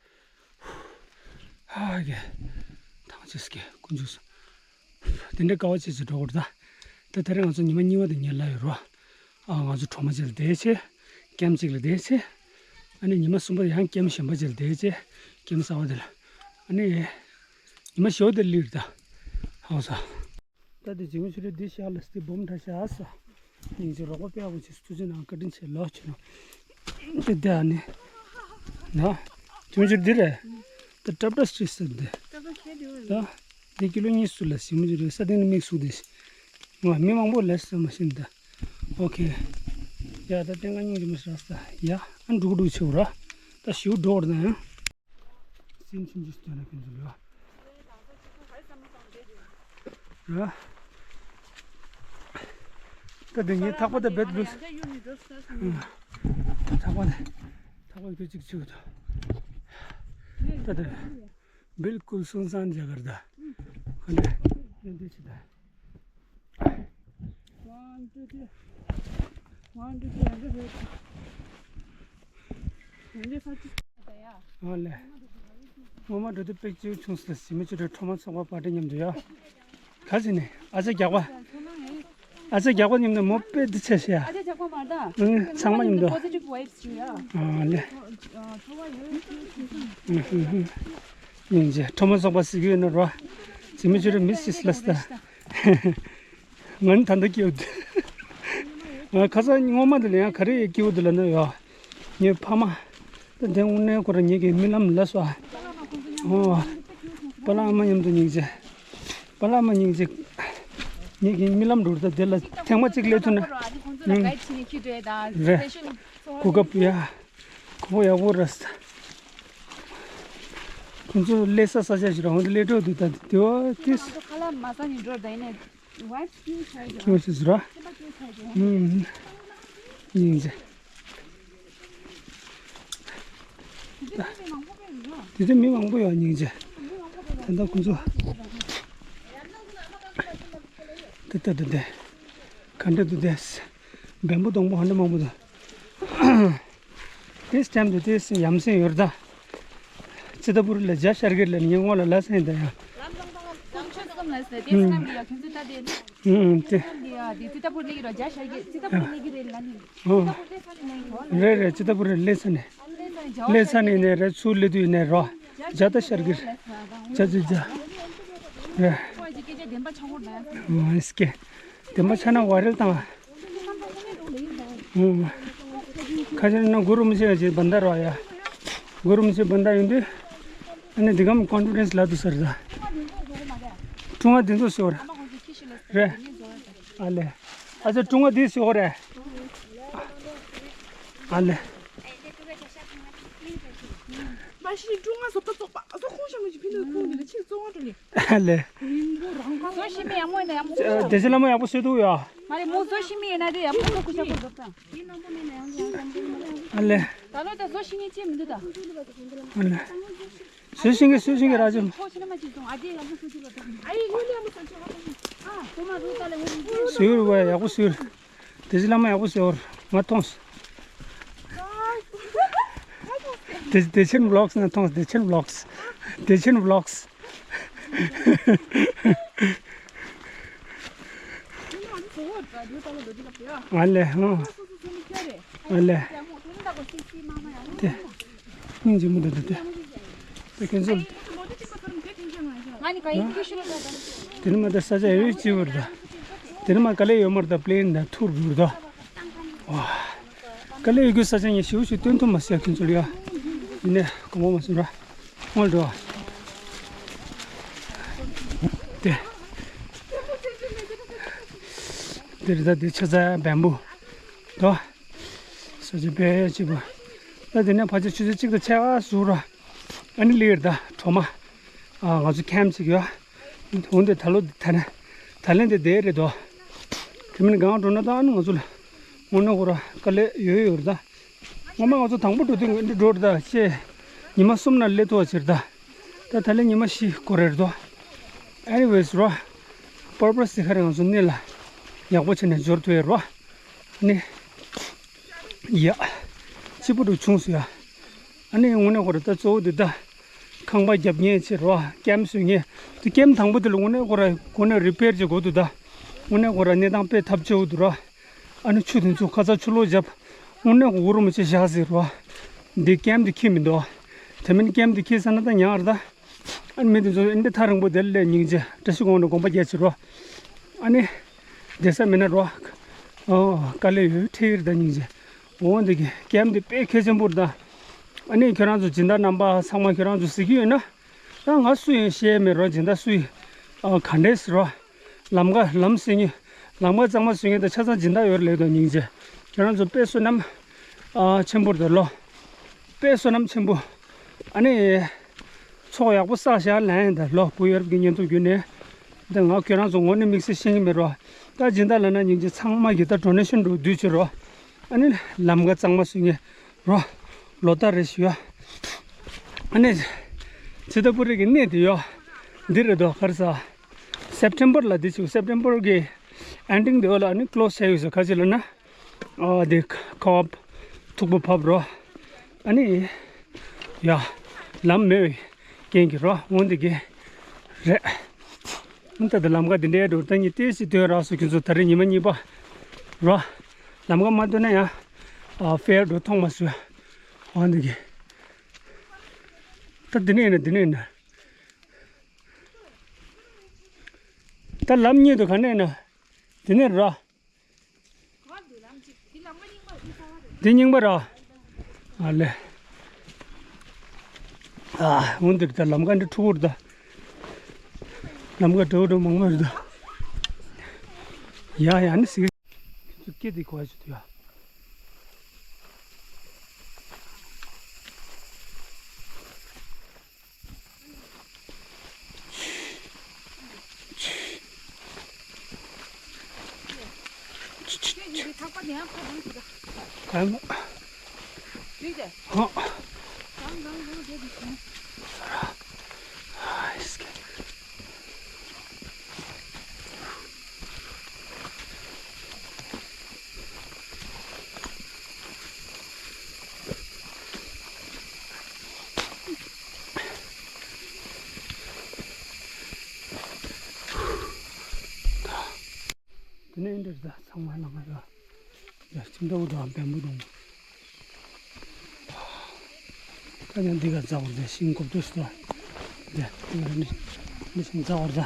ཧ་གེ། ཐང་ཆེ་སི་གེ་ཀུན་འཇུག་སོང་། དེ་འདྲའི་དཀའ་བ་སྤྱད་ཚེ་འགྲོ་དགོས་རེད་ད། ད་དེ་རིང་ང་ཚོ་ཉི་མ་གཉིས་པ་དང་ཉེར་ལྔ་ཡོད་རོ། ཨ་ང་ཚོ་གྲོ་མ་ཅིག་ལ་བསྡད་བྱས། ཀེམ་ཅིག་ལ་བསྡད་བྱས། ཨ་ནི་ཉི་མ་གསུམ་པ་ཡང་ཀེམ་གཞན་པ་ཅིག་ལ་བསྡད་བྱས། ཀེམ་གསར་པ་དེ་ལ། ཨ་ནི། ཉི་མ་ཞོ་དེ་ལིར་ད། ཧང་ས། ད་དེ་ཇིང་ཆུ་རེ་འདི་ཤ་ལ་སྟེ་སྦོམ་འདྲ་ཤ་ས། སྙིང་རྗེ་རོགས་པ་དཔེ་ཡག་པོ་བྱེད་སུ་ཅི་ནང་བཀའ་དྲིན་ཆེ་ལོ་ཆེ་ནོ། དེ་དེ་ཨ་ནི། ན། ཇིང་ཆུ་འདི་རེད། ད་ཏྲབ་ཏྲ་སི་ཊི་སི་འདི། ད། འདི་ཀི་ལོ་གཉིས་སུ་ལ་ཞིམ་རེད། ས་སྟེང་ནས་མིག་སུ་དེ། ང་མི་མང་པོ་ལས་ས་མ་ཤེས་ད། ཨོ་ཁེ། ཡ་ད་སྟེང་ང་སྙིང་རྗེ་མ་ཤེས་ས། ཡ་ཨ་འགྲུག་འགྲུག་ཆེ་བོ་ར། ད་ཞིའུ་འགྲོ་བར་ན་ཡང་། སེམས་ཆུང་ཆུང་སྟོན་ན་ཕན་ཚུན་ལ། ར། ད་དེ་ངའི་ཐག་པ་ད་བེད་ལུས། ཐག་པ་ད། ཐག་པ་ཡོད་ཅིག་ཆུ་ད། ད་ད། बिल्कुल सुनसान जगह ད། ཁོ་ནས་ཡོད་དུས་ཆུ་ད། One, two, three. One, two, three. ཨ་ལེ། ངོ་མ་འགྲོ་དུས་དཔེ་སྐྱིད་བྱུང་སོང་། ཞི་མི་ཆུ་དྲོད་ཁྲོ་མ་ཚོགས་པ་པར་ཏི་མཉམ་དུ་ཡ། ག་ཟེར་ནས་ཨ་ཅག་རྒྱགས་པ། ཨ་ཅག་རྒྱགས་པ་མཉམ་དུ་མོ་དཔེ་འདི་ཆེ་ཤི་ཡ། ཨ་ཅག་རྒྱགས་པ་མ་ད། ཨང་ཚང་མ་མཉམ་དུ། Positive vibes ཡོད་ཡ། ཨ་ལེ། སྙིང་རྗེ། ཁྲོ་མོ་ཚོགས་པ་ཟེར་གྱི་ཡོད་ན་རོ། ཞི་མི་ཆུ་དྲོད་མི་སྲིད་ལ་སྟ། ང་ནི་ད་ལྟ་སྐྱེའུ། ང་ཁ་སང་སྔོན་མ་དེ་ལ་ཡང་ག་རེ་སྐྱེའུ་དེ་ལ་ན་ཡོད། ངའི་ཕ་མ། ད་དེ་དངོས་གནས་ཁོ་རང་ངེད་ཀྱི་རྨི་ལམ་ལ་སོ། ཨོ། པ་ལགས་ཨ་མ་མཉམ་དུ་སྙིང་རྗེ། པ་ལགས་ཨ་མ་སྙིང་རྗེ། ངེད་ཀྱི་རྨི་ལམ་འགྲོ་རེད། ད་དེ་ལ་ཐེངས་མ་གཅིག་སླེབས་ཐུབ་ན། རེད། གོ་སྐབས་ཡ། ཁོ་བོ་ཡག་པོ་རེད། ཁོང་ཚོ་སླེབས་ས་ས་ཆ་ཞིག་རང་དུ་སླེབས་འགྲོ་འདུག་ད་དེ་བ་ཏིས། ཁ་ལག་མ་ཟ་ནས་འགྲོ་ད་ཡིན་ནས། Vibes སྐྱིད་ཆགས་ཀྱི་ཁྱོད་ཤི་ཟེར་ར། སེམས་པ་སྐྱིད་ཆགས་ཀྱི། ཨུམ། སྙིང་རྗེ། དེ་དུས་མི་མང་པོ་ཡོད་སྙིང་རྗེ། ད་ལྟ་ཁོང་ཚོ། དེ་ལྟ་དུ་བསྡད། ག་འདྲ་དུ་བསྡད། བེམ་པོ་སྡོང་པོ་ཧ་འདྲ་མང་པོ་འདུག་དེ་སྐྱབས་འདུག་དེ་ཡ་མཚན་ཡོད་ད། ཅི་ལྟ་བུ་རུ་ལ་རྒྱ་ཤར་གེར་ལ་ཉེ་ངོ་ལ་ལ་སེང་ད་ཡ། ལ་ཟེར་དེ་སེམས་ནང་གི་ཡ་ཁྱོད་ཚོ་ད་དེ། ཨུམ་དེ། སེམས་ནང་གི་ཡ་དེ་ཙི་ཏ་པུར་ནས་ཀྱི་རོ་རྒྱ་ཤར་གི་ཙི་ཏ་པུར་ནས་ཀྱི་རེད་ལ་ནི། ཨོ། ཙི་ཏ་པུར་ལས་ས་ནས་ནས་རོ་ལ། རེད་རེད། ཙི་ཏ་པུར་ལས་ས་ནས། ལས་ས་ནས་རྒྱ་ལས་ས་ནས་ནས་རེད། ཚུར་སླེབས་དུས་ནས་རོ། རྒྱ་ད་ཤར་གི་རེད། རྒྱ་ཙི་རྒྱ། རེད། ཨོ་སྐད་ཆ་བདེན་པ་ཆགས་ཀྱི་རེད། ཨོ་སྐད། བདེན་པ་ཆགས་ན་ཝའི་རལ་བཏང་། ཁ་ཤས་ན་གུ་རུ་མི་ཤེས་ཅིག་བན་ད་རོ་ཡ། གུ་རུ་མི་ཤེས་བན་ད་ཡོང་དུས། ཨ་ནི་འདི་གམ་ཀོན་ཕི་ཌེན་སི་ལ་དུ་ཟེར་ད། ཀྲུང་ཨ་འདི་ཚོ་ཟེར་བ་རེད། ཨ་ལེ། ཨ་ཅེ་ཀྲུང་ཨ་འདི་ཟེར་བ་རེད། ཨ་ལེ། མ་གཞི་ཀྲུང་ཨ་བཟོ་ལྟ་བཙོག་པ་ཨ་ཚོ་ཁོང་ཤ་མ་ཅིག་ཕི་ནུ་ཁོང་ནི་ལ་ཕྱིར་བཙོང་བ་འགྲོ་ནི། ཨ་ལེ། རིང་པོ་རང་ག་བཟོ་ཤེས་མི་ཡག་མོ་ཡིན་ན་ཡག་མོ་བཟོ་ཤེས། བདེ་ཆེན་ལྷ་མོ་ཡག་པོ་བཟོས་འདུག་ཡ། མ་རེད་མོ་བཟོ་ཤེས་མི་ཡིན་ན་དེ་ཡག་པོ་བཟོ་ཁུ་ཤ་པོ་བཟོ་ད། ཨ་ལེ། ད་ལོ་ད་བཟོ་ཤེས་མཁན་ཅིག་མི་འདུག་ད། ཨ་ལེ། བཟོ་ཤེས་མཁན་བཟོ་ཤེས་མཁན་ར་ཅིག་ཁོ་ཕྱི་ན་མ་ཅིག་བཟོ་ཨ་དེ་ཡག་པོ་བཟོ་ཅིག་ལ་ད། ཨ་ཡི་ངོ་ནས་ཡག་པོ་བཟོ་ཅིག་ཨ་ད། ཨ་ཁོ་མ་བཟོ་ད་ལ་ངོ་ནས་བཟོ། ཟུར་བ་ཡག་པོ་ཟུར། བདེ་ཆེན་ལྷ་མོ་ཡག་པོ་ཟེར་བ་ང་མཐོང་སོང་། བདེ་བདེ་ཆེན་ཝི་ལོག་སི་ནང་མཐོང་སོང་། བདེ་ཆེན་ཝི་ལོག་སི། བདེ་ཆེན་ཝི་ལོག་སི། ང་ལས་ཧང་། ང་ལས། དེ། སྙིང་རྗེ་མོ་འདུག་འདུག་སྟེ། དེ་ཁྱེད་ཚོ། ང་ནི་ག་ཡིན་གྱི་ཤུ་ལ་ད་ད། དེ་ནི་མ་ད་ས་ཆ་ཡོད་ཅི་བར་ད། དེ་ནི་མ་དཀའ་ལས་ཡོད་མར་ད་པི་ལེན་ད་ཐུར་བུར་ད། ཝ། དཀའ་ལས་ཡོད་རྒྱུ་ས་ཆ་ངས་ཞིའུ་ཞིའུ་སྟོན་ཐུབ་མ་སོང་ཁྱེད་ཚོ་ལ་ཡ། ཡིན་ནས་གོ་མ་མ་སོང་ར། སྔོན་འགྲོ། དེ། དེ་རི་ད་དེ་ཆ་ཚ་བེམ་བུ། དོ། ས་ཆ་དཔེ་སྐྱིད་པོ། ད་དེ་ནས་ཕལ་ཆེར་ཆུ་ཚོད་གཅིག་དང་ཕྱེད་ཀ་ཟུར་ར། ཨ་ནི་ལིར་ད་གྲོ་མ། ཨ་ང་ཚོ་ཁེམ་ཅིག་ཡོད། འོན་ཏེ་ད་ལོ་ད་ནས་ད་ལན་དེ་བསྡད་རེད་དོ། དེ་མིན་གང་འགྲོ་ན་ད་ཨ་ནི་ང་ཚོ་ལ་དངོས་གནས་ཁོ་ར་དཀའ་ལས་ཡོད་ཡོད་རེད་ད། ངོ་མ་ང་ཚོ་དང་པོ་འགྲོ་དུས་འདི་འགྲོ་རེད་ད་ཅེས། ཉི་མ་གསུམ་ན་སླེབས་ཐུབ་པ་ཕྱིར་ད། ད་ད་ལན་ཉི་མ་བཞི་འགོར་རེད་དོ། Anyways རོ། པར་པ་སི་དེ་ག་རེ་ང་ཚོ་གནས་ལ་ཡག་པོ་བྱས་ནས་འབྱོར་ཐུབ་ཡོད་རོ། ནི། ཡ། སྐྱིད་པོ་འདུག་བྱུང་སོང་ཡ། ཨ་ནི་དངོས་གནས་ཁོ་ར་ད་གཙོ་བོ་འདི་ད། ཁང་པ་རྒྱབ་མཁན་ཆེ་རོ། ཀེམ་བཟོ་མཁན། དེ་ཀེམ་དང་པོ་དེ་ལ་དངོས་གནས་ཁོ་ར་གོ་ནས་རི་པེར་བྱེད་དགོས་འདུག་ད། དངོས་གནས་ཁོ་ར་གནས་སྟངས་དཔེ་ཐབས་སྐྱོ་བོ་འདུག་རོ། ཨ་ནི་ཆུ་དེ་ཚོ་ཁ་ཚ་ཆུ་ལོག་བརྒྱབ། དངོས་གནས་ཁོ་གུ་རུ་མི་ཆེ་བཞག་ཟེར་རོ། འདི་ཀེམ་དེ་ཁྱི་མི་འདུག་དེ་མིན་ཀེམ་དེ་ཁྱི་ས་ན་ད་ཉག་ར་ད། ཨ་ནི་མི་དེ་ཚོ་ཨིན་དེ་ཐག་རིང་པོ་དེ་ལས་སྙིང་རྗེ་བཀྲ་ཤིས་དགོངས་ནས་དགོངས་པ་རྒྱ་ཆེ་རོ། ཨ་ནི། བསྡད་ས་མེད་ན་རོ། ཨོ། དཀའ་ལས་ཡོད་ཁྲེལ་ཡོད་ད་སྙིང་རྗེ། འོང་འདི་གི་ཀེམ་འདི་དཔེ་གལ་ཆེན་པོ་རེད་ད། ཨ་ནི་ཁྱོད་རང་ཚོ་སྦྱིན་བདག་རྣམ་པ་ཚང་མ་ཁྱོད་རང་ཚོ་གཟིགས་ཀྱི་ཡོད་ན། ད་ང་སུ་ཡིན་ཤེས་མེད་རོ་སྦྱིན་བདག་སུ་ཡིན། ཨ་ག་འདྲས་རོ། ལམ་ཁ་ལམ་ཟེར་ཉེ། ལམ་ཁ་གཙང་མ་བཟོ་མཁན་ད་ཆ་ཚང་སྦྱིན་བདག་ཡོད་རེད་ལེགས་དོ་སྙིང་རྗེ། ཁྱོད་རང་ཚོ་དཔེ་བསོད་ནམས། ཨ་ཆེན་པོ་རེད་ད་ལོ། དཔེ་བསོད་ནམས་ཆེན་པོ། ཨ་ནི། ཚོགས་ཡག་པོ་བསགས་བཞག་ལན་ད་ལོ་བུ་ཡོད་རབས་ཀྱི་བརྙན་ཐུང་བརྒྱུད་ནས། ད་ང་ཁྱོད་རང་ཚོ་ངོ་ནས་དམིགས་བསལ་ཤེས་ཀྱི་མེད་རོ། ད་སྦྱིན་བདག་ལབ་ན་སྙིང་རྗེ་ཚང་མ་གི་ད་ཌོ་ནེ་ཤན་འགྲོ་དུས་ཕྱིར་རོ། ཨ་ནི་ལམ་ཁ་གཙང་མ་བཟོ་མཁན་རོ། ལོ་ལྟར་རེ་བཞིན་ཡོད། ཨ་ནི་ཙི་ཏ་པུ་རི་གི་གནས་དེ་ཡོད། འདི་རེད་དོ་ག་རེ་ཟ། སེབ་ཊེམ་བར་ལ་འདི་ཚོ་སེབ་ཊེམ་བར་གི་ཨེན་ཌིང་དེ་ཡོད་ལ་ཨ་ནི་ཀློ་སི་བྱས་ཡོད་ཟེར་ག་ཅི་ལབ་ན། ཨ་དེ་ཁ་བ་མཐུག་པོ་ཕབ་རོ། ཨ་ནི། ཡ། ལམ་མེད་པའི་རྐྱེན་གྱིས་རོ་འོང་འདི་གི་རེད། ཨ་ད་ལྟ་ལམ་ཁ་འདི་འདྲའི་འགྲོ་ད་ཉིད་ཏོག་ཙམ་སྟོན་རག་སོང་ཁྱོད་ཚོ་ད་རེས་ཉི་མ་གཉིས་པ་རོ། ལམ་ཁ་མ་སྟོན་ན་ཡང་ཨ་ཕེར་འགྲོ་མཐོང་མ་སོང་། འོང་འདི་གི་ད་འདི་ནས་ཡིན་ན་འདི་ནས་ཡིན་ན། ད་ལམ་གཉིས་འདུག་ག་ནས་ཡིན་ན། འདི་ནས་རོ། འདི་རྙིང་པ་ར། ཨ་ལེ། ཨ་འོང་འདིར་ད་ལམ་ཀ་འདི་འཁྲུག་ར་ད། ལམ་ཀ་འགྲོ་འགྲོ་མང་པོ་རེད་ད། ཡ་ཡ་ནི་སི། ཚུ་སྐད་དེ་གོ་ཡ་ཆུ་དུ་ཡ། ད་ཚང་མ་ལ་ང་ཡོད། ཡ་ཁྱིམ་ཐོག་དང་བེམ་པོ་དང་། ད་ཡང་འདི་ག་རྫ་བོར་དེ་ཤིང་གོབ་ཏོ་ཞིག་ཏོ། དེ་འདི་ནི་འདི་ཤིང་རྫ་བོར་ད།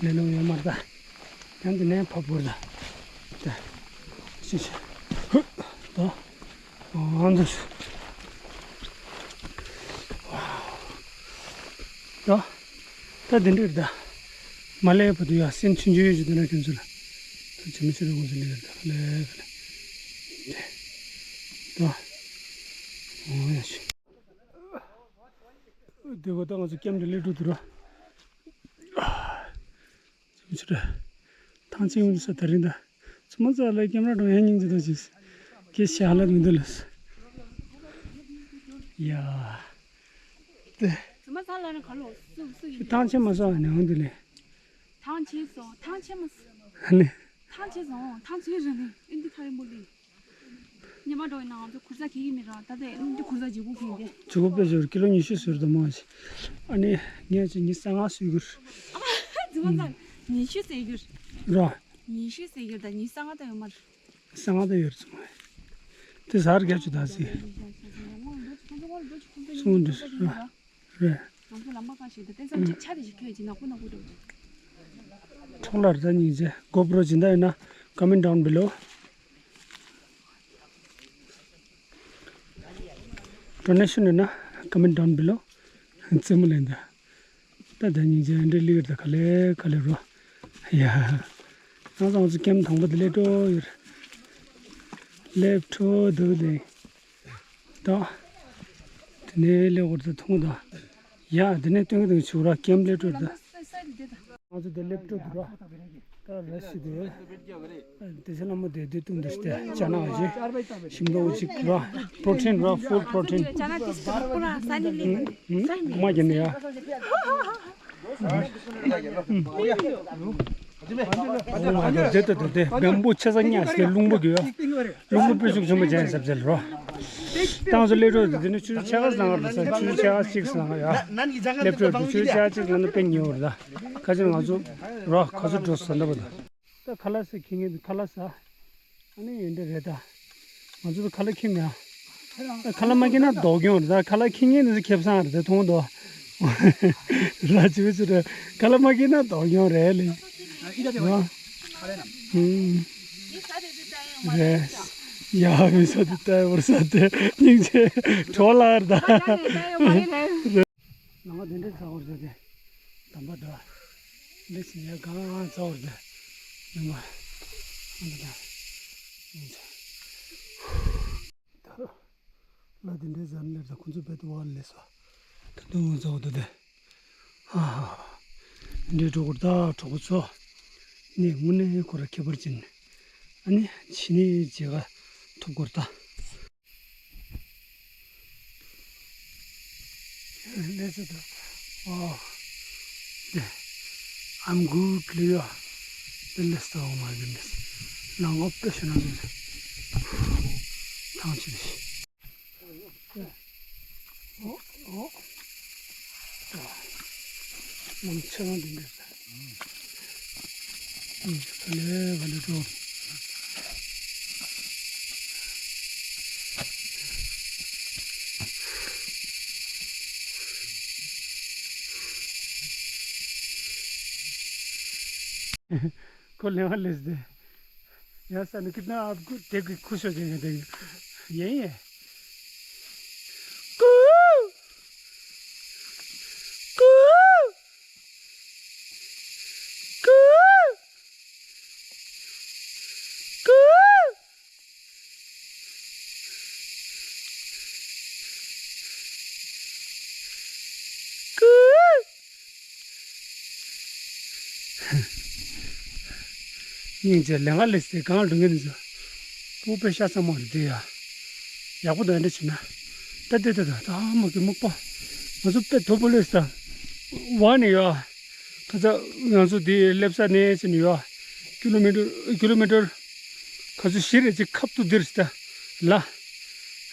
ལེ་ལོ་ཡོད་མར་ད། ཡང་འདི་ནས་ཕབ་བོར་ད། དེ་ཤི་ཤི་ཧུ་ད། ཨང་དུ་ཤི། ད། ད་དེ་འདྲས་ད། མ་ལས་བུ་དུ་ཡ་སེམས་ཆུང་ཆུང་ཡོད་ཅིག་འདུག་ན་ཁྱོད་ཚོ་ལ། ད་ཇི་མི་ཆུ་རུ་ཁོང་ཚོ་ལས་ད་ལས་ད་ལས། དེ། ད། ཨོ་ཡ་ཤི། དེ་གོ་ད་ང་ཚོ་ཀེམ་དུ་སླེབས་འགྲོ་འདུག་ར། ཇི་མི་ཆུ་ར། ཐང་ཆེན་ཡོང་ས་ད་རིང་ད། ཚུ་མ་ཚ་ལ་ཀེམ་ར་འགྲོ་ཡ་སྙིང་རྗེ་ད་ཅིག་ཀེ་ཤ་ལ་མི་འདུག་ལ། ཡ། དེ། ཚུ་མ་ཚ་ལ་ནི་ག་ལོ་སུ་སུ་ཡིན། ཐང་ཆེན་མ་སོང་ནས་འོང་དུ་ལས། ཐང་ཆེན་སོང་ཐང་ཆེན་མ་སོང་། ཨ་ནི། ཐང་ཆེན་སོང་ཐང་ཆེན་རེད་ནི་ཨིན་དི་ཐ་རེ་མོ་ལི། ཉི་མ་འགྲོ་ཡིན་ན་ང་ཚོ་གུར་ས་ཁྱེར་གྱི་མི་ར་ད་ལྟ་ཨིན་དི་གུར་ས་བརྗེ་པོ་ཁྱེར་གྱི། བརྗེ་པོ་དཔེ་ཞོར་ཀི་ལོ་ཉི་ཤུ་ཟུར་དུ་མ་ཞིག་ཨ་ནི་ངས་ཅི་ཉི་ཤུ་རྩ་ལྔ་ཟུར་གྱུར། ཨ་མ་ཚུ་མ་ཚ་ཉི་ཤུ་ཟེར་གྱུར། ར། ཉི་ཤུ་ཟེར་གྱུར་ད་ཉི་ཤུ་རྩ་ལྔ་ད་ཡོད་མ་རེད། གསང་བ་དེ་ཡོད་ཙམ་མ་རེད། དེ་གཟར་རྒྱབ་ཅིག་ད་ཟིག་སོང་འདུག་ར། རེད། ཁྲོག་ལར་ད་སྙིང་རྗེ་གོ་པྲོ་སྦྱིན་ད་ཡོད་ན་comment down below། Donation ཡོད་ན་comment down below། རྩེད་མོ་ལེན་ད། ད་ད་སྙིང་རྗེ་འདྲེ་ལིར་ད་ག་ལེ་ག་ལེ་རོ། ཡ། ང་ཚོ་ང་ཚོ་ཀེམ་དང་པོ་དེ་སླེབས་འགྲོ་ཡོད། སླེབས་འགྲོ་འདུག་ལེ། ད། དེ་ནས་སླེབས་འོར་ད་མཐོང་ད། ཡ་དེ་ནས་སྟོན་གི་དང་ཆུ་ར་ཀེམ་སླེབས་འགྲོ་ད། ང་ཚོ་དེ་སླེབས་འགྲོ་འདུག་ར། ད་ར་ཤི་དེ། དེ་ཚེ་ལ་མོ་དེ་དེ་བཏུང་དུ་སྟེ་ཅ་ན་ཅི། ཞིམ་པོ་ཅིག་ར། protein ར། full protein། ཅ་ན་དེ་སྟོར་པོ་ར་ས་ནི་ལི། མ་གྱི་ནི་ཡ། ཨོ་མ་གི་དེ་ད་དེ་དེ་བེམ་པོ་ཆེ་ས་ཉག་སྟེ་རླུང་པོ་གི་ཡ། རླུང་པོ་པོ་ཤུགས་ཆེན་པོ་ཅན་ཟབ་ཟེར་རོ། ཏང་སོ་སླེབས་འགྲོ་དེ་ནི་ཆུ་ཚོད་ཕྱེད་ཀ་ལངས་ར་ས་ཆུ་ཚོད་ཕྱེད་ཀ་གཅིག་ལངས་ཡ། སླེབས་འགྲོ་དེ་ཆུ་ཚོད་ཕྱེད་ཀ་གཅིག་ལངས་ན་དཔེ་ཉེ་བར་ད། ཁ་ཅིག་ང་ཚོ་རོ་ག་ཚོད་འགྲོ་སོང་ད་པོ་ད། ད་ཁ་ལག་ཟ་ཁྱི་ངན་ཁ་ལག་ཟ། ཨ་ནི་ཡོན་ཏན་རེད་ད། ང་ཚོ་ཁ་ལག་ཁྱི་མེད་ཨ། ཁ་ལག་མ་ཁྱི་ན་ལྡོག་ཡོང་རེད་ད། ཁ་ལག་ཁྱི་ངན་ནི་ཁེབས་སང་རེད་ད་མཐོང་དོ། ར་ཅི་བེ་ཅི་རེད། ཁ་ལག་མ་ཁྱི་ན་ལྡོག་ཡོང་རེད་ལེ། ཨ། ཧུམ། རེད། ཡ་མི་ས་དེ་ལྟ་བར་ས་དེ་སྙིང་རྗེ་གྲོ་ལར་ད། ནང་དེ་འདྲའི་ཚ་བོར་ཟེར་ཏེ། དམ་པ་འདྲ། འདི་ཕྱི་ཡ་གང་ཚ་བོར་ཟེར། ནུ་མ། ཨ་ད། ད་ལ་དེ་འདྲའི་ཟར་ནེར་ད་ཁོ་ཚོ་བེད་དུ་བ་ལས་སོ། ད་དུང་ཚ་བོ་འདུག་སྟེ། ཧ་ཧ། འདི་འདྲའི་གྲོགས་པོ་ད་གྲོགས་པོ་ཚོ། ནི་དངོས་གནས་ཁོ་ར་ཁྱད་པར་ཅན། ཨ་ནི་ཕྱི་ནས་མཇལ་ཁ་ཐུབ་སྐོར་ད། Let's do. Oh, yeah. I'm good, Leo. Then let's talk, my goodness. Now, what passion is it? Thank you. Oh, oh. ནམ་ཕྱེད་ཀ་འདི་འདྲ་ཟེར། ཨུམ། ག་ལེ་ག་ལེ་འགྲོ། ཁོ་ལེ་བ་ལེ་ཟེར། ཡང་ས་ནི་ཀི་ན་ཨབ་གུ་དེ་གི་ཁུ་ཤོ་ཅན་གི་དེ་གི་ཡེ་ཡེ། ཀུ། ཀུ། ཀུ། ཀུ། ཀུ། སྙིང་རྗེ་ལས་ང་ལས་སེ་གང་འགྲོ་ངེས་ནས་སོ། སྤུ་པའི་ཤ་ཚ་མོ་རེད་དེ་ཡ། ཡག་པོ་དང་འདྲ་བྱེད་ན། ད་ལྟ་ད་ད་ད་མ་གི་མུག་པ། ང་ཚོ་དཔེ་དོ་པོ་ལས་ས། བ་ནས་ཡ། ཁ་ཚ་ང་ཚོ་དེ་སླེབས་ས་ནས་ཕྱིན་ཡ། ཀི་ལོ་མི་ཊར་ཀི་ལོ་མི་ཊར། ཁ་ཚོ་བཞི་རེ་ཅིག་ཁབ་ཏུ་དེར་ས་ད། ལ།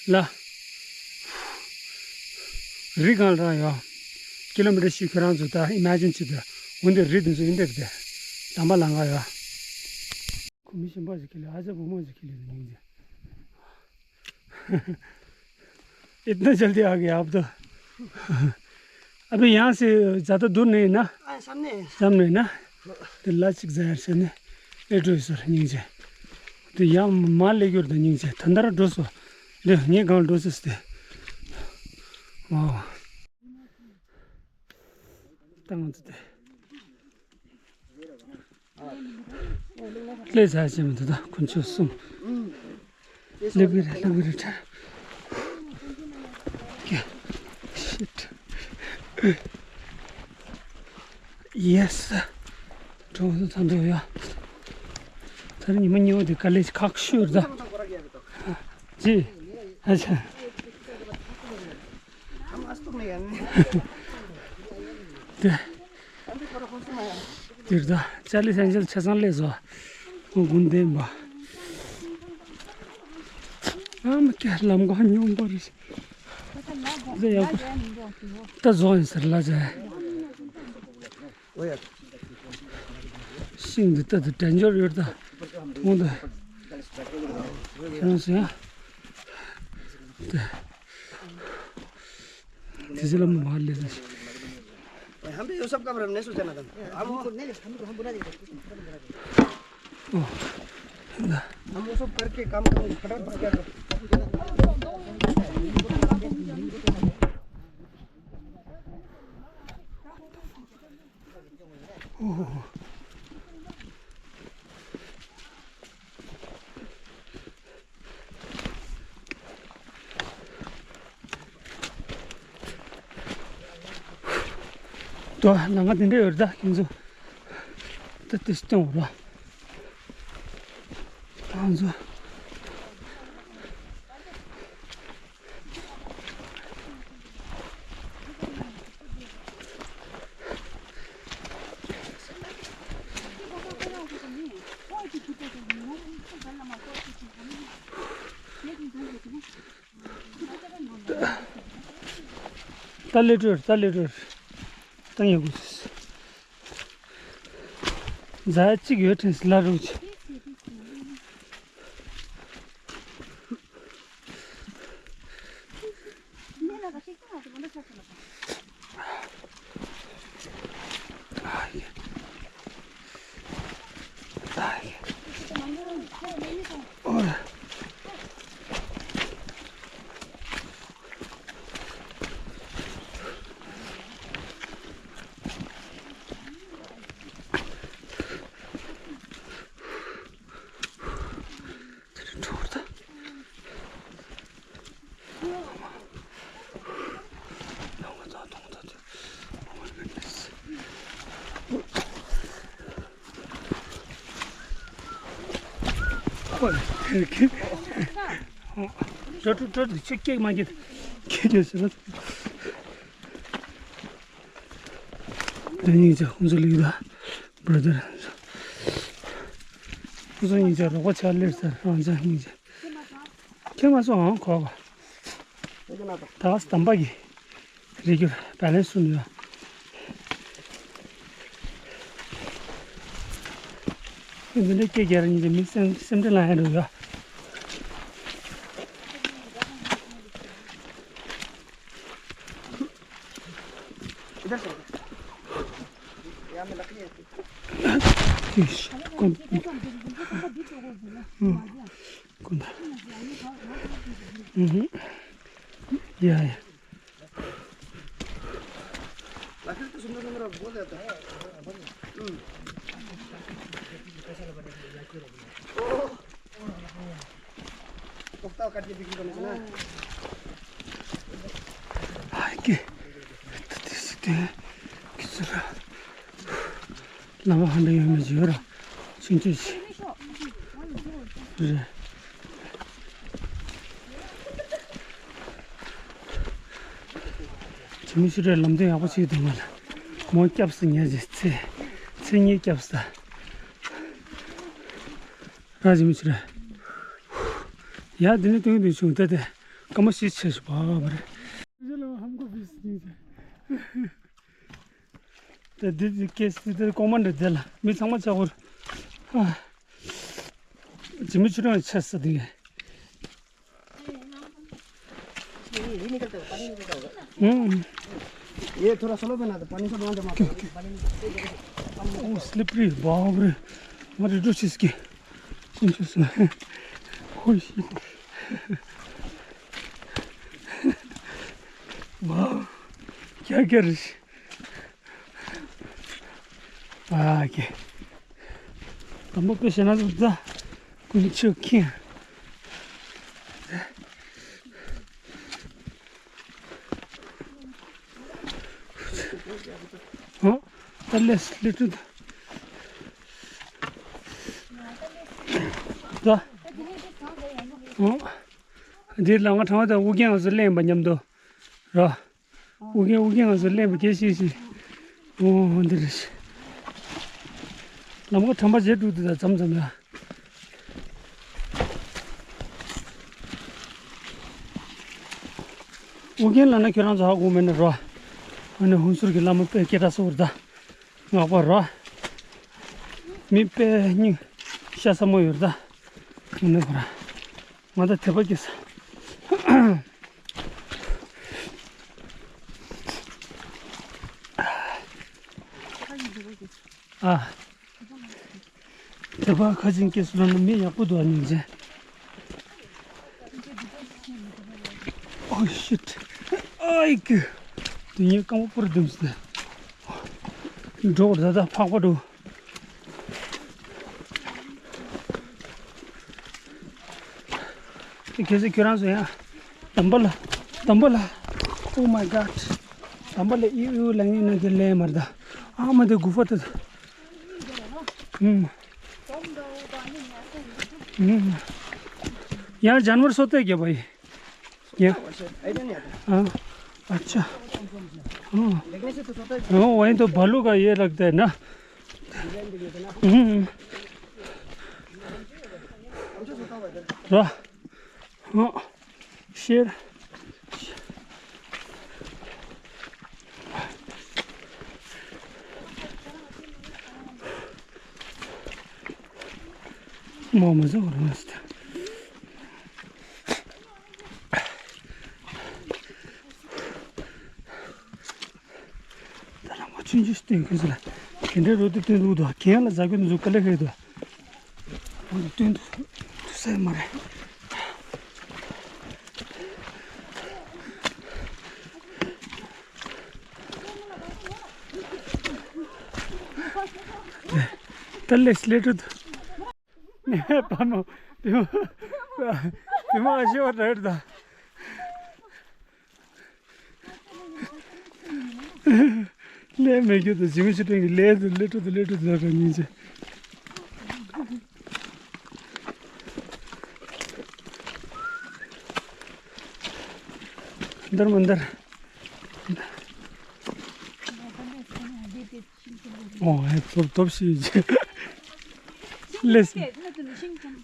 ལ། རི་གང་རང་ཡོད། ཀི་ལོ་མི་ཊར་བཞི་ཁྱོད་རང་ཚོ་ད་ཨི་མེ་ཇིན་བྱེད་དུ། འོན་ཏེ་རི་དེ་ཚོ་ཨིན་དེར་དེ། དམ་པ་ལང་ག་ཡོད། घूमी शंबा जी के लिए, आजा घूमो जी के लिए नहीं जा। इतना जल्दी आ गया आप तो। अभी यहाँ से ज़्यादा दूर नहीं है ना? हाँ, सामने है। सामने है ना? तो लाचिक जायर से ने, एड्रेस सर, नहीं जा। तो यहाँ माल लेके उड़ता नहीं जा। थंदरा डोसो। दे, ये गांव डोसो से। वाह। तंग तो दे। ལས་ཟ་བྱེད་མི་འདུག་ད་དཀོན་མཆོག་གསུམ། སླེབས་ཀྱི་རེད། སླེབས་ཀྱི་རེད། ཀྱ། ཤིཊ། ཡེ་སི། གྲོང་ཚོ་ཚ་འདུག་ཡ། ད་རིང་ཉི་མ་ཉི་འོ་དེ་དཀའ་ལས་ཁག་ཤོས་རེད་ད། ཅི། ཨ་ཅག་དེ། དེར་ད་ཅ་ལི་སན་ཅལ་ཆ་ཚང་ལས་བཟོ། ཁོང་དགུན་ལྡན་པ། ཨ་མ་ཀྱ་ལམ་ཁ་སྙོམས་པོ་རེད། ཟེ་ཡག་པོ། ད་བཟོ་ཡིན་ཟེར་ལ་ཟེ། ཤིང་འདི་ལྟ་དུ་དྲན་འབྱོར་ཡོད་ད། མཐོང་ད། ཁྱེད་རང་ཟེ། དེ། དེ་ཚོ་ལ་མ་ལས་ད། हम भी ये सब काम हमने सोचा ना था। हम उनको नहीं, हम तो हम बुला देंगे। हम वो सब करके काम करेंगे, फटाफट क्या कर। ཏོ་ལ་ང་དེ་འདྲ་ཡོད་རེད་ད་ཁྱེད་ཚོ། ད་དེ་སྟོན་འོ་ར། ད་ང་ཚོ། ཏ་ལི་ཀྲོར་ཏ་ལི་ཀྲོར། ཏང་ཡོད་དགོས། རྫ་གཅིག་ཡོད་དྲན་སི་ལ་རུ་ཆེ། ཁོ་ལ་ཁེར་ཁེར། ཏྲ་ཏྲ་ཏྲ་ཏྲ་ཁྱེད་སྐྱེག་མ་ཁྱེད་ཁྱེད་ཁྱེད་ཟེར་ན། དེ་སྙིང་རྗེ་ཁོང་ཚོ་ལིག་ད་བྷ་ར་དར། ཁོང་ཚོ་སྙིང་རྗེ་རོགས་པ་ཆགས་ལེར་ཟེར་རང་ཅག་སྙིང་རྗེ། ཁྱེད་ང་ཚོའང་གོ་བ། ད་ག་སེ་དམ་པ་གི་རེ་རྒྱུར་བེ་ལེན་སུ་ནུས་པ། འདི་འདྲའི་སྐད་རྒྱག་རེ་སྙིང་རྗེ་མི་སེམས་སེམས་ཁྲལ་ལངས་ཡ་འགྲོ་ཡ། इधर से। यहाँ में लकड़ी है। ईश, कौन? हम्म, कौन? हम्म, या, या। लकड़ी तो सुंदर सुंदर बहुत रहता है। हम्म। पुख्ता काट के बिक्री करने से ना। ཨ་ཀེ། ད་དེ་སི་ཏེ། ཁི་ཚུ་ར། ལམ་ཧ་འདྲ་ཡོད་མེད་ཅི་ཡོད་ར། ཆུང་ཆུང་ཞིག་རེད། ཇི་མི་ཤི་རེད་ལམ་སྟོན་ཡག་པོ་བྱེད་འདུག་ང་ལ། མོ་སྐྱབས་སུ་ཉར་ཅིག་ཚེ། ཚེ་གཉིས་སྐྱབས་སུ། ར་ཇི་མི་ཤི་རེད། ཡ་འདི་ནི་སྟོན་འདུག་བྱུང་ད་དེ། སྐར་མ་བཞི་ཆེ་ཞིག་བབས་པ་རེད། ད་འདི་འདི་ཀེ་སི་དེ་ཀོ་མན་ཌར་དེ་ལ་མི་ཚང་མ་ཆགས་པར། ཨ། འཇིགས་མེད་ཆོས་སྒྲོན་ཆས་ས་དེ། हम्म। ये थोड़ा स्लो बना दो, पानी से बांध दो, पानी। ओ, स्लिपरी, बाप रे। हमारे ड्रेसेस के। कुछ से। ओह, शिट। वाह। क्या कर रही? ཨ་ཀེ། དང་པོ་དཔེ་བཤད་ན་ཟུག་ད། ཀུན་ཆུ་ཁེངས། ཨོ། ད་ལེས་ལི་ཊལ་ད། ཨོ། འདིར་ལམ་ཁ་དྲང་བ་དང་ཨུ་རྒྱན་ང་ཚོ་གླེང་བ་མཉམ་དུ། ར། ཨུ་རྒྱན་ཨུ་རྒྱན་ང་ཚོ་གླེང་བ་སྐད་ཤིག་ཤིག་ཨོ་འདི་རེད། ལམ་ཁ་དྲང་པ་བྱས་འགྲོ་དུས་ད་མཚམས་མཚམས་ལ། ཨུ་རྒྱན་ལབ་ན་ཁྱོད་རང་ཚོ་ཧ་གོ་མེད་ན་རོ། ཨ་ནི་ཧུན་སུར་གྱི་བླ་མ་དཔེ་སྐད་གྲགས་སུ་བར་ད། ངག་པ་རོ། མི་དཔེ་སྙིང་ཤ་ཚ་མོ་ཡོད་ད། ཨ་ནི་བར། ང་ད་དད་པ་སྐྱེས་སོང་། ཨ། དད་པ་ཁ་ཅིག་སྐྱེས་སོང་ན་མི་ཡག་པོ་འདུག་ཨ་ནི་མཇལ། Oh shit. ཨའི་ཀི། དེ་ངས་རྐང་པ་པུར་བརྡུངས་སོང་། འགྲོ་བར་ད་ད་ཕག་པ་འགྲོ། ཁྱེད་ཚོས་ཁྱོད་རང་ཚོ་ཡང་དམ་པ་ལ། དམ་པ་ལ། Oh my god. དམ་པ་ལ་ཨིའུ་ཨིའུ་ལབ་མཁན་ནི་དེ་ལས་མར་ད། ཨ་མ་དེ་གུ་ཧྥ་དེ། ཨུམ། ཨུམ། यार जानवर सोते हैं क्या भाई? क्या? हाँ। अच्छा। हाँ। हाँ, वहीं तो भालू का ये लगता है ना। हम्म। वाह। हाँ। शेर। མོ་མ་ཟ་བར་མ་ཟ། ད་ལ་མ་ཆུང་ཆུང་སྟོན་གི་ཟེར་ལ། དེ་འདྲའི་རོ་དེ་སྟོན་འདུག་དོ། གན་ལ་ཟ་གི་འདུག་ག་ལེ་ཁེ་དོ། འོ་ན་སྟོན་འདུག་ཐུབ་ས་མ་རེད། ད་ལེས་ལེ་ཏྲུ་དུ། བ་མོ། བི་མོ། བི་མོ་ཨ་ཤེ་བ་ཏྲ་ཡོད་ད། ལས་མེད་རྒྱུ་དང་ཇི་མི་ཤི་སྟེང་གི་ལས་དུ་ལས་ཏྲུ་དུ་ལས་ཏྲུ་དུ་ལ་ག་ཉིན་ཅི། འདར་མ་འདར། ཨོ་ཧེ་ཐོབ་ཐོབ་ཤི་ལེས།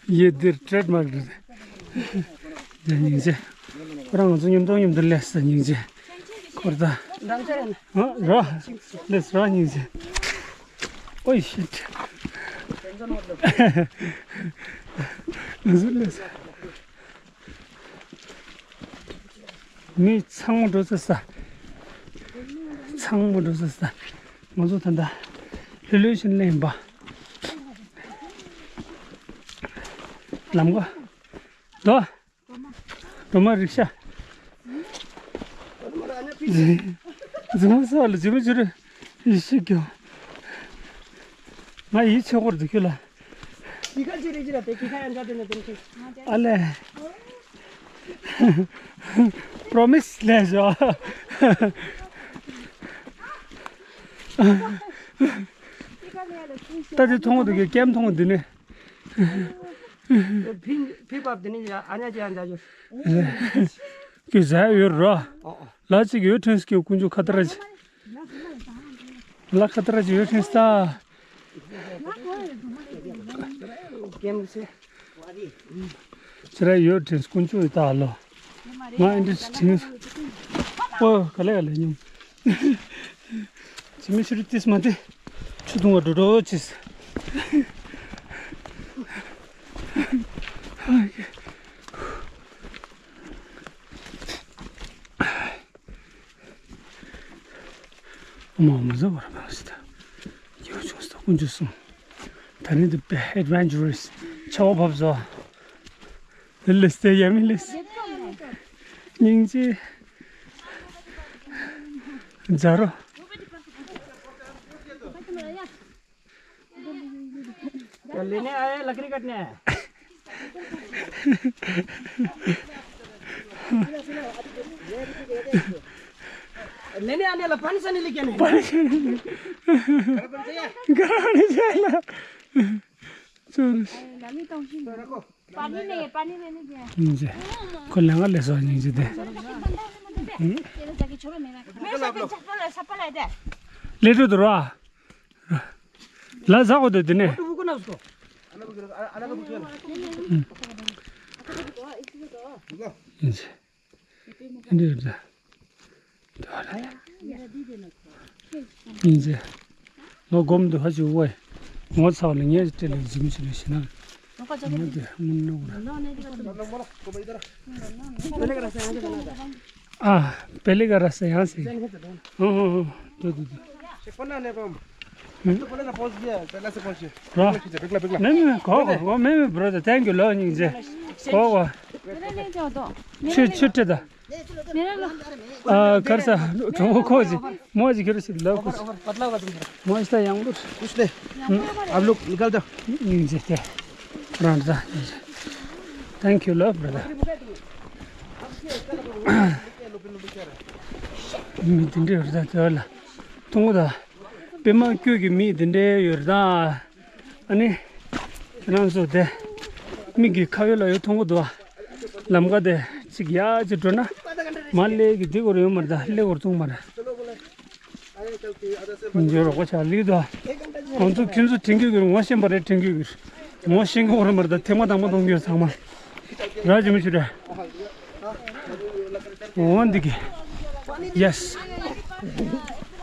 ཡེ་འདིར་ཊེཌ་མཱརཀ་རེད། ཡ་སྙིང་རྗེ། ཁོ་རང་ང་ཚོ་མཉམ་དུ་མཉམ་དུ་ལེས་ས་སྙིང་རྗེ། ཁོར་ད། ཨ་ར། ལེས་ར་སྙིང་རྗེ། ཨོའི་ཤིཊ། ང་ཚོ་ལེས། མི་ཚང་མ་འགྲོ་ས་ས། ཚང་མ་འགྲོ་ས་ས། ང་ཚོ་ད་ལྟ་ལྷོད་ལྷོད་བཞིན་ལེན་པ། ལམ་ག་དོ། སྒྲོལ་མ་རིག་ཤ། རྫི་མ་ས་ལ་རྫི་མ་ཅི་རེད། ཡེ་ཤེས་ཀྱང་། ང་ཡིད་ཆེས་སྐོར་འདུག་ཁྱོད་ལ། ཨ་ལས། པྲོ་མིས་ལས་བཞག་ད་དེ་མཐོང་གི་འདུག་གི་ཀེམ་མཐོང་གི་འདུག་ནི། ཕི་ཕི་པབ་དེ་ནི་ཨ་ཉ་ཅི་ཨ་ཛ་ཡོད། ཀི་ཟ་ཡོད་ར། ཨོ་ཨོ། ལ་ཅིག་ཡོད་ཁྲེན་སི་ཀི་ཀུན་ཅུ་ཁ་ཏ་ར་ཅི། ལ་ཁ་ཏ་ར་ཅི་ཡོད་ཁྲེན་སི་ད། ཀེམ་སེ། ཅི་ར་ཡོད་ཁྲེན་སི་ཀུན་ཅུ་ཡོད་ད་ལོ། ང་ཨིན་དྲི་སི་ཁྲིང་། ཨོ་ག་ལེ་ག་ལེ་ཉུང་། ཅི་མི་ཤི་རི་ཏིས་མ་དེ། ཆུ་བཏུང་བ་འགྲོ་འགྲོ་ཅིས། ཨ་མ་མ་ཟ་བར་མ་སི་ད། ཡོ་ཆུང་སི་ད་ཀུན་ཆུ་སུང་། ད་ནི་དུ་པེ་ཨེ་ཌི་ཝེན་ཅར་རེས་ཆ་བ་བབ་ཟོ། ལི་སྟེ་ཡ་མི་ལི་སི། སྙིང་རྗེ། ཛ་རོ། लेने आए लकड़ी काटने। लेने आने वाला पानी सानी लेके आने। गराने जाएला। चोर। पानी नहीं है, पानी लेने गया। ཉིན་རྗེ། ཁོ་ལས་ང་ལས་སོ་ཉིན་རྗེ་དེ། मेरे जाके छोड़ो मेरा। मेरे साथ चप्पल है, चप्पल है दे। ལས་འགྲོ་དུ་ར། ལ་ཟ་གོ་དེ་དེ་ནས། ཡིན་ཟེར། འདི་རེད་ད། ཡིན་ཟེར། ང་སྒོམ་དུ་ཧ་ཅིག་དབའི། ངོ་ཚ་བ་ལ་ངས་སྤྲེལ་ལ་འཛིམ་ཞིག་ལ་ཞེ་ན། ང་དེ་སྔོན་ནོ་ར། ཨ། पहले का रास्ता यहाँ से। हाँ, हाँ, हाँ। दो, दो, दो। पन्ना ने पम। पहले ना पहुंच गया, पहले से पहुंच गया। हाँ। पीछे, पिघला, पिघला। नहीं, नहीं, कहो, कहो, मैं, मैं, brother, thank you, love, नहीं, जे। कहो, कहो। मेरा ले जाओ तो। छु, छुट्टे दा। मेरा लो। आ, कर सा, तुमको खोज। मौज करो, सिर्फ love कुछ। पतला होगा तुम। मौज था, यहाँ पर। कुछ नहीं। आप लोग निकल जाओ। नहीं, जे, क्या? रांड दा। Thank you, love, brother. མི་དེ་འདྲ་ཡོད་རེད་ད། དེ་ལ་མཐོང་གོ་ད། པད་མ་ཁྱོད་ཀྱི་མི་དེ་འདྲ་ཡོད་རེད་ད། ཨ་ནི། ཁྱེད་རང་ཚོ་དེ། མིག་གི་ཁ་ཡོད་ལ་ཡོད་མཐོང་གོ་འདུག་ལམ་ཁ་དེ་གཅིག་ཡ་གཅིག་འགྲོ་ན། མ་སླེབས་ཀྱི་འདི་སྐོར་ཡོད་མ་རེད་ད། སླེབས་སྐོར་མཐོང་མ་རེད། འཇོ་རོགས་པ་ཆགས་ལིག་དོ། ང་ཚོ་ཁྱོད་ཚོ་དྲན་གྱི་ཡོད། ངོ་ཤེས་པ་རེད། དྲན་གྱི་ཡོད། ངོ་ཤེས་ཀྱི་ཡོད་མ་རེད་ད། ཐེངས་མ་དང་པོ་མཐོང་རྒྱུ་ཚང་མ། ར་ཇི་མི་ཤི་ར། འོ་འདི་གི། ཡེས།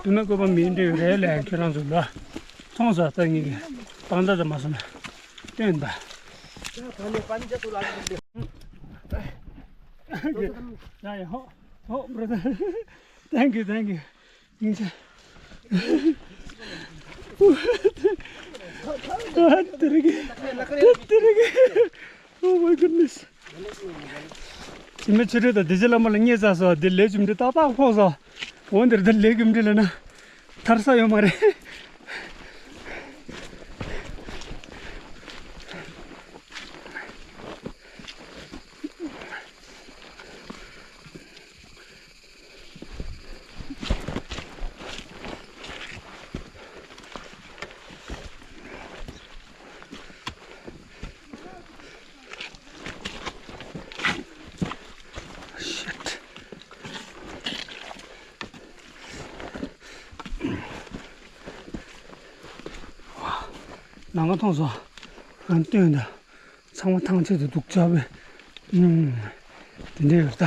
དུ་ན་བཀོད་པ་མིན་འདྲ་རེད་ལས་ཁྱོད་རང་ཚོ་ལ། མཐོང་ས་ལྟ་ངེས་ཀྱི། སྤང་ཟླ་དང་མ་སོང་ན། སྟོན་ད། ཡ་ཡ་ཧོ། ཧོ་brother. Thank you, thank you. Oh my goodness. དེ་མི་ཆུ་རེད་ད། དེ་ཅི་ལ་མ་ལ་རྙེད་ས་སོ། དེ་ལས་ཅུམ་དེ་ཏག་ཏག་ཕོག་སོ། འོན་ཏེ་དེ་ལས་ཀུམ་དེ་ལ་ན་ཐར་ས་ཡོད་མ་རེད། Shit. ནང་ང་མཐོང་སོང་། ང་སྟོན་ད། ཚང་མ་ཐང་ཆད་དུ་འདུག་ཅག་པས། ཨུམ། དེ་འདྲ་ཡོད་ད།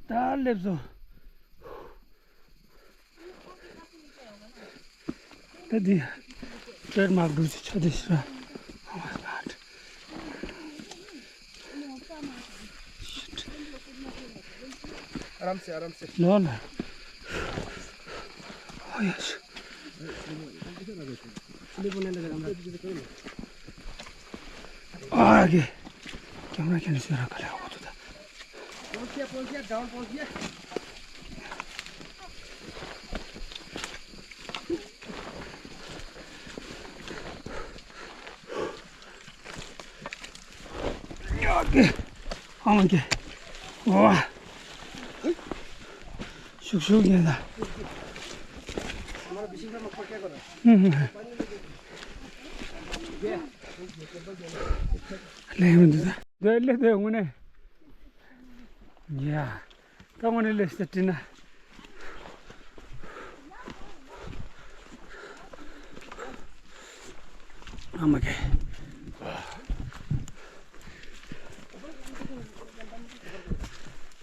ད་སླེབས་སོང་། ད་འདི་ཊེཌ་མཱག་འདུག་ཅེས་ཆ་དེ་ཤི་ར། Oh my God. Shit. आराम से, आराम से। ལོ་ལ། Oh yes. ཨ་གེ། ཀེམ་ར་ཁྱེར་ནས་ཤོད་ར། ག་རེ་ཡོད་དོ་ད། पहुंच गया, पहुंच गया, ग्राउंड पहुंच गया। ཨ་གེ། ཨ་མ་གེ། ཝ། ཤུགས་ཤུགས་ཉན་ད། ཧུམ་ཧུམ། ལས་མི་འདུག་ད། འདི་ལས་དེ་དངོས་གནས། ཡ། ད་དངོས་གནས་ལས་སུ་བྲིས་ན། ཨ་མ་གེ།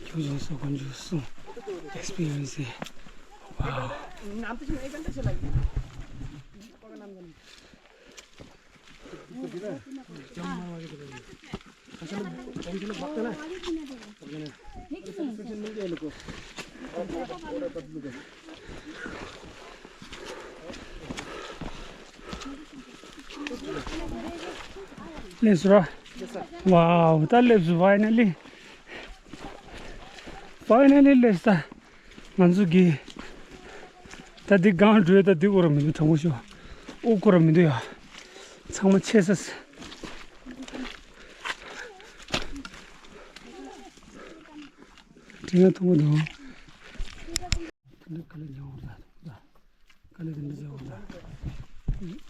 ཁྱོད་ཚོ་སོ་ཀོན་ཇུ་སུ་ཨེག་སི་པི་རི་ཡན་སི། Wow. སླེབས་སོང་ར། ཝའོ། ད་སླེབས་སོང་། ཕའི་ནལ་ལི། ཕའི་ནལ་ལི་སླེབས་སོང་། ང་ཚོ་གི་ད་འདི་སྒང་འགྲོ་ཡ། ད་འདི་སྐོར་མི་འདུག་དྲང་པོ་ཤོད། དབུ་སྐོར་མི་འདུག་ཡ། ཚང་མ་ཆད་ས། དྲན་ཡ་ཐུང་པོ་འདུག་དེ་འདྲ་ག་ལེར་འཇོག་དགོས་རེད། ག་ལེར་དེ་འདྲ་འཇོག་དགོས་རེད།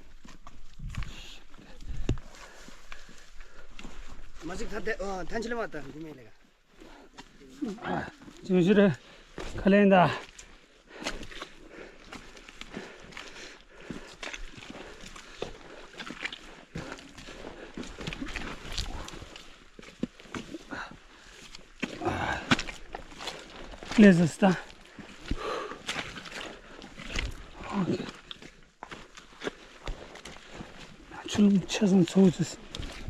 མ་གཅིག་ཐ་དད་ཨ་ཐན་ཆི་ལི་མ་ད་འདི་མེད་ལེ་ག་ཅུང་ཞིག་རེད། ཁ་ལེན་ད། ལས་ཟ་སྟ། ཆུ་ལུང་ཆེ་སང་ཚོ་ཚོ་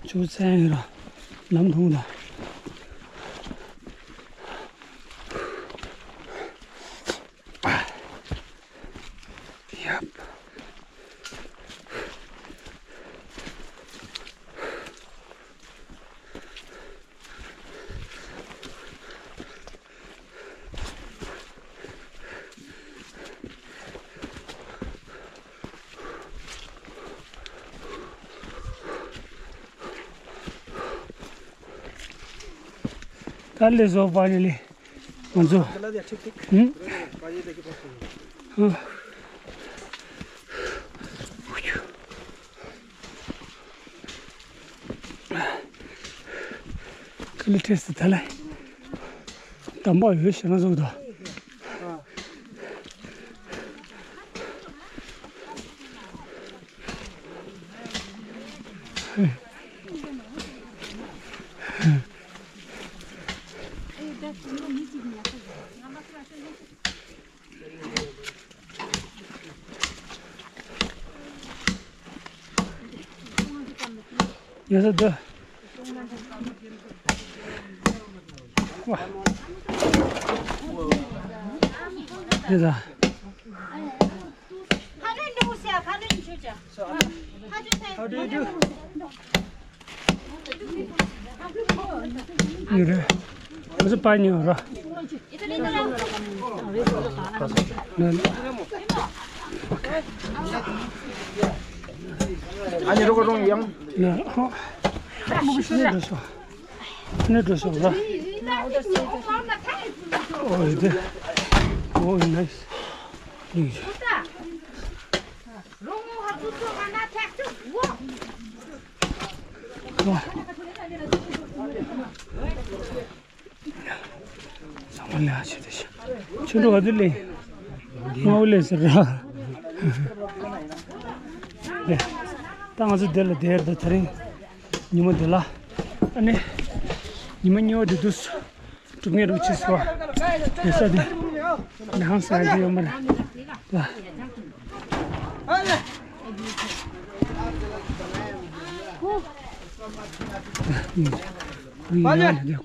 ཆུ་ཚན་ཡོད་ར། ལམ་མཐོང་ད། ཡབ། ད་ལས་བཟོ་པ་ནི་ལས་ང་ཚོ། ཧུམ། ཧུམ། ཀི་ལི་ཁྲེས་ད་ལ་དམ་པ་ཡོད་ཤེས་ན་བཟོ་དོ། ཡོད་ས་འདུག་ཝ། དེ་ད། How do you do? ཡོད་རེད། ང་ཚོ་པ་ཉོ་ར། ཨ་ནི་རོགས་རོགས་ཡང་། ཡ་ཧོ། ནས་འགྲོ་སོང་། ནས་འགྲོ་སོང་ར། ཨོ་ཡོད་དེ། ཨོ་ནའིས། ཡིན། ཚང་མ་ལས་ཆེ་དེ་ཤ། ཆུ་འགྲོ་ག་དུས་ལས། སྔ་བོ་ལས་ཟེར་ར། ལས། ད་ང་ཚོ་འདི་ལ་བསྡད་ད་དེ་རིང་། ཉི་མ་འདི་ལ། ཨ་ནི། ཉི་མ་གཉིས་པ་འདི་དུས། གྲུབ་ངེས་རུ་ཆེ་སོ། ཡོད་ས་དེ། ལས་ཧང་སང་ཡོད་མ་རེད།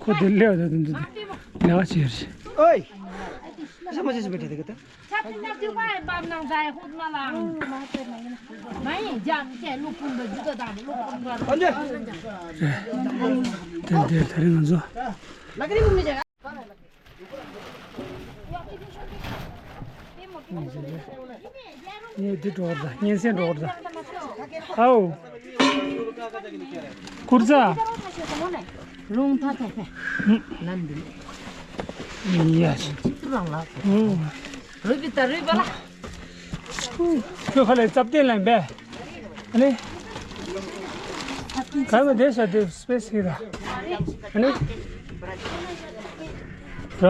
ཁོ་དེ་ལས་བ་དེ་འདི་དེ་ལས་བ་ཆེ་རེད། ཨོའི། ས་མ་ཆེ་སུ་བེ་ཏེ་ག་ད། དེ་དེ་དེ་རིང་ང་ཚོ། ངས་འདི་འགྲོ་བར་ད་སྙན་སེང་འགྲོ་བར་ད། ཧའོ། ཀུར་ཙ། རུང་ཐ་ཐ་ཐ། ནམ་འདི། ཡ། ཅིག་ཏུ་རང་ལ། རུ་བི་ད་རུ་བ་ལ། ཁྱོད་ཁ་ལས་རྩབ་ཏེ་ལན་པས། ཨ་ནི། ག་མ་དེ་ཤ་དེ་སྤེ་སི་ཧི་ར། ཨ་ནི། ར།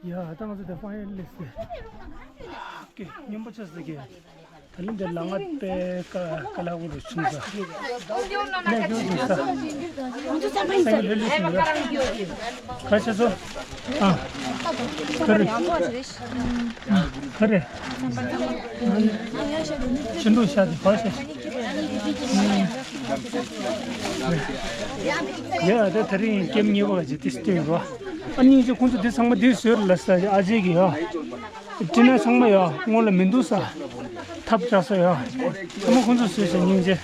ཡ། ད་ང་ཚོ་དེ་ཕ་ཡུལ་སླེབས་ཟེར། ཀེ་སྙོམས་པོ་ཆགས་ཟེར་གི། ད་ལན་འདི་ལ་ང་པའི་ཀ་ཀ་ལ་འུ་རུ་ཆུང་ས། ནས་རྒྱུ་འདུག་ས། སེང་གེ་ལྷོད་ལྷོད་ཆུང་ཡ། ག་ཆེ་ཚོ། ཨ། ག་རེ། ག་རེ། ཆུ་འདུག་ཤ་དེ་ག་ཤ། ཡ་ད་ད་རིང་ཀེམ་གཉིས་པ་ག་ཅི་ཏིས་ཏིས་རོ། ཨ་སྙིང་རྗེ་ཁོང་ཚོ་འདི་ཚང་མ་འདི་བཟོས་ལ་ས་ཨ་ཅེ་གི་ཡ། དྲི་ན་ཚང་མ་ཡོད་སྔོན་ལ་མི་འདུག་ས། ཐབས་ཆག་ས་ཡོད། ཚང་མ་ཁོང་ཚོ་བཟོས་ཤག་སྙིང་རྗེ།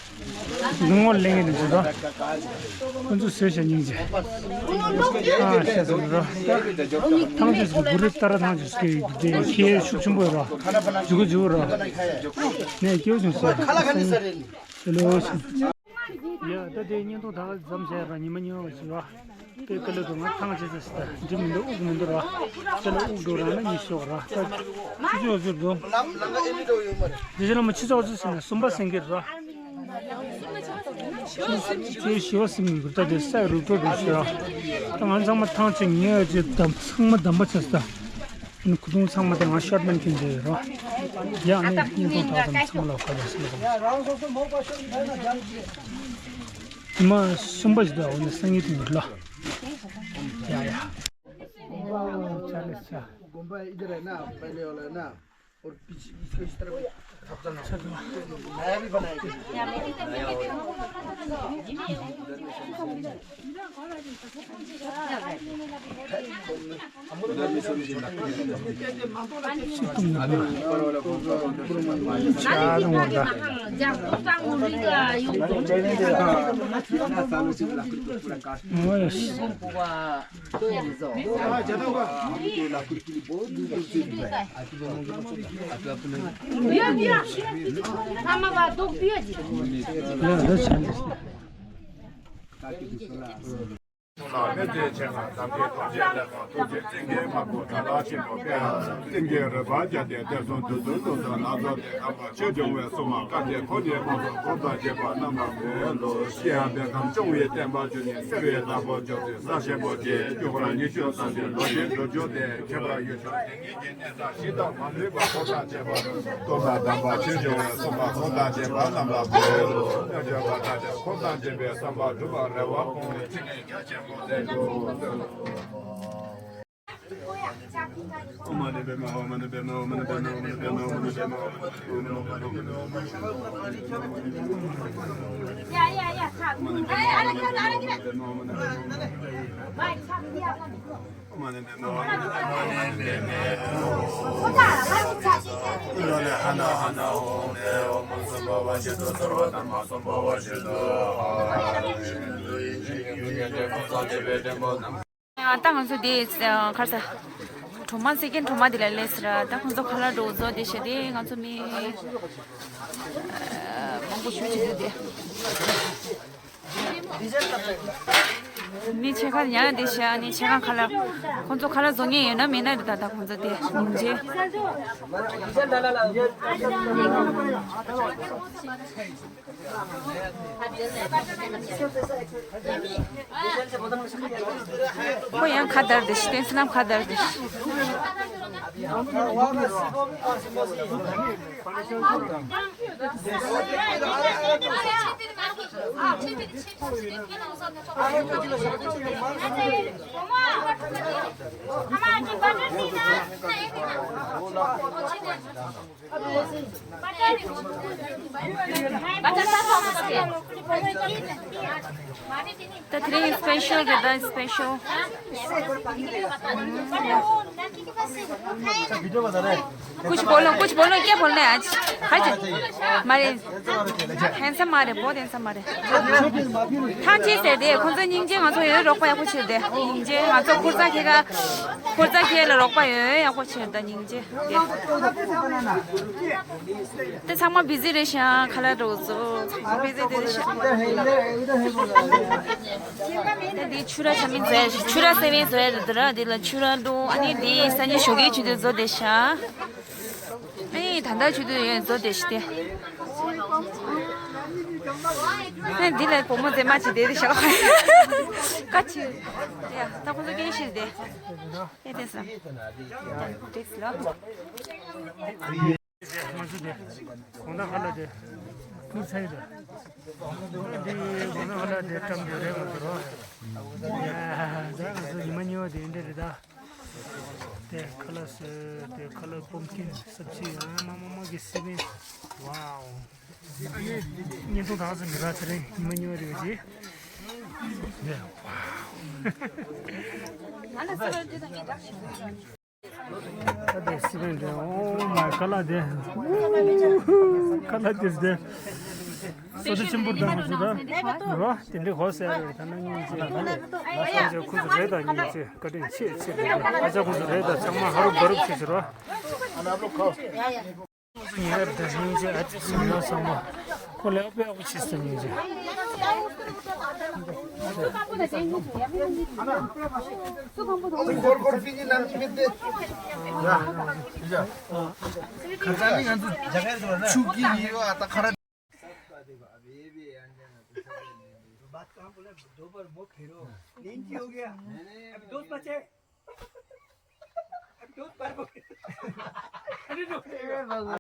ངོ་ལེན་གི་འདུག་ཟེར་རོ། ཁོང་ཚོ་བཟོས་ཤག་སྙིང་རྗེ། ཨ་ཤ་ཟེར་རོ། ཐང་ཆུ་སུ་གུ་རི་ཏ་ར་ཐང་ཆུ་སུ་གི་དེ་ཁྱེད་ཤུགས་ཆེན་པོ་ཡོད་རོ། འཇུ་གུ་འཇུ་རོ། ནས་སྐྱེ་བོ་ཆུང་སོ། ལོ་ཤི། ཡ་ད་དེ་བརྙན་ཐུང་ད་ག་ཙམ་བྱས་ར་ཉི་མ་ཉི་མ་བ་ཞིག་ར། དེ་ཀ་ལེ་དུ་ང་ཐང་ཆད་ཟེར་ད་འགྲིག་མི་འདུག་དབུགས་མི་འདུག་ར། ཅ་ལ་དབུགས་འགྲོ་རང་ན་ཉི་ཤོག་ར། ད་ཆུ་ཆུ་ཟུར་དུ། དེ་ཕྱི་ལ་མ་ཆུ་ཆོག་ཆུ་ཟེར་ན་གསུམ་པ་སེང་གེ་ར། ཆུ་ཞི་བ་སེང་གེ་ད་དེ་ས་རུབ་འགྲོ་འགྲོ་ཞེས་ར། ད་ང་ཚང་མ་ཐང་ཆད་ཉེ་བ་ཅེ་དམ་ཚང་མ་དམ་པ་ཆགས་ད། ཁུ་ཐུང་ཚང་མ་དེ་ང་ཤོར་མན་ཁྱོད་མཇལ་ཡོད་རོ། ཡ་ནི་སྙིང་ཐུང་ཐག་དམ་ཚང་མ་ལ་ཁ་ལ་སི་ལ་དམ། ཉི་མ་གསུམ་པ་ཞིག་ད་འོ་ནི་སང་ཉིན་དུ་འགྱུར་ལ། ཡ་ཡ། དགོན་པ་ཨི་དེ་རེད་ན་པེ་ལེ་ཡོད་ལ་ན། ད་ང་ཚོ་དེ་གར་ས་གྲོ་མ་སེ་ཀེན་གྲོ་མ་དེ་ལ་སླེབས་ཟེར། ད་ཁོང་ཚོ་ཁ་ལག་འགྲོ་བཟོ་དེ་བྱས་ཏེ་ང་ཚོ་མི་མང་པོ་ཞུ་བྱེད་དུས་དེ། ནི་ཆེ་ཁ་ཉག་དེ་བྱས་ནི་ཆེ་ཁ་ཁ་ལག་ཁོང་ཚོ་ཁ་ལག་བཟོ་མཁན་ཡོད་ན་མེད་ན་རེད། ད་ད་ཁོང་ཚོ་དེ་ཉིན་རྗེ། ཁོ་ཡང་ཁ་བརྡར་དེ་ཤི་བསྟན་སྲིད་ལམ་ཁ་བརྡར་དེ་ཤི། ད་དེ་རིང་སི་པེ་ཤལ་རེད། ད་སི་པེ་ཤལ། कुछ बोलो, कुछ बोलो, क्या बोलना है आज? हाँ जी। हमारे हैंडसम आ रहे, बहुत हैंडसम आ रहे। ཐང་ཆད་ཟེར་ཏེ་ཁོང་ཚོ་སྙིང་རྗེ། ང་ཚོ་ཡོད་རོགས་པ་ཡག་པོ་བྱེད་དེ་སྙིང་རྗེ། ང་ཚོ་ཁུར་ཚ་ཁྱེད་ཀ་ཁུར་ཚ་ཁྱེད་ལ་རོགས་པ་ཡོད་ཡག་པོ་བྱེད་དེ་སྙིང་རྗེ། དེ་ཚང་མ་བི་ཟི་རེད་ཤག་ཁ་ལག་འགྲོ་ཚོ་ཚང་མ་བི་ཟི་དེ་རེད་ཤག་དེ་འདི་ཆུ་ར་ཆ་མིན་བཟོ་ཡ་རེད། ཆུ་ར་སེ་བན་བཟོ་ཡ་རེད་དེ་ར། དེ་ལ་ཆུ་ར་འགྲོ། ཨ་ནི་དེ་སང་ཉིན་ཞོགས་ཀའི་ཆུ་དེ་བཟོ་དེ་ཤག་ཨེ་ད་ལྟ་ཆུ་དུས་ཡོད་བཟོ་དེ་ཤི་སྟེ། ཨེ་འདི་ལ་བུ་མོ་མཛེས་མ་ཅིག་བསྡད་དེ་ཤག་ཀ་ཅི། ཡ་ད་ཁོ་ཚོ་སྐད་ཤེས་ཏེ། ཨེ་དེ་ས། དེ་ལ། ང་ཚོ་དེ་དགོང་དག་ཁ་ལག་དེ་ཐུག་ཚར་ཡོད་དོ། འདི་དགོང་དག་ཁ་ལག་དེ་བཀྲམ་དེ་རེད་མ་གཏོགས་རོ། ད་ང་ཚོ་ཉི་མ་གཉིས་པ་དེ་འདྲ་རེད་ད། དེ་ཁ་ལག་བཟོས་དེ་ཁ་ལག་པམ་ཀིན་སབ་སི་ཨ་མ་མ་མ་གི་སི་པན། ཝའོ། བརྙན་ཐུང་དག་ཙམ་མི་རག་ཚེ་རིང་ཉི་མ་གཉིས་པ་རེད་ཅེ། དེ་ཝའོ། ད་དེ་སི་པན་དེ་ཨོ་མའི་ཁ་ལག་དེ། ཁ་ལག་དེ་དེ། སོ་ཏི་ཆེན་པོ་དང་ཚོ་ད་རོ་དེ་འདྲའི་གོ་ཟེར་རེད། ད་ནང་ཉིན་ཅིག་ད་ནང་ཉིན་ཅིག་ཁོ་ཚོ་རེད་ད་ཉིན་ཅིག་བཀའ་དྲིན་ཆེ་ཆེ་རེད། ཨ་ཅག་ཁོ་ཚོ་རེད་ད་ཚང་མ་ཧ་རུ་བ་རུ་ཆེ་ཆེ་རོ། ཉིན་ཧར་ད་ཉིན་ཅིག་ཨ་ཅག་སུ་ཡོད་ཚང་མ་ཁོ་ལས་དཔེ་ཨ་ཁུ་ཆེ་སུ་ཉིན་ཅིག་སྒོར་སྒོར་ཕི་ཉིན་ནང་མི་དེ། ཁ་ཚ་ནི་ང་ཚོ་ཆུ་གི་ཡི་ཡོ་ཨ་ད་ཁ་ར། बात कहाँ बोला? दो बार मुंह फेरो। नहीं जी हो गया। अभी दोस्त बचे। अभी दोस्त बार बोल। अरे नो।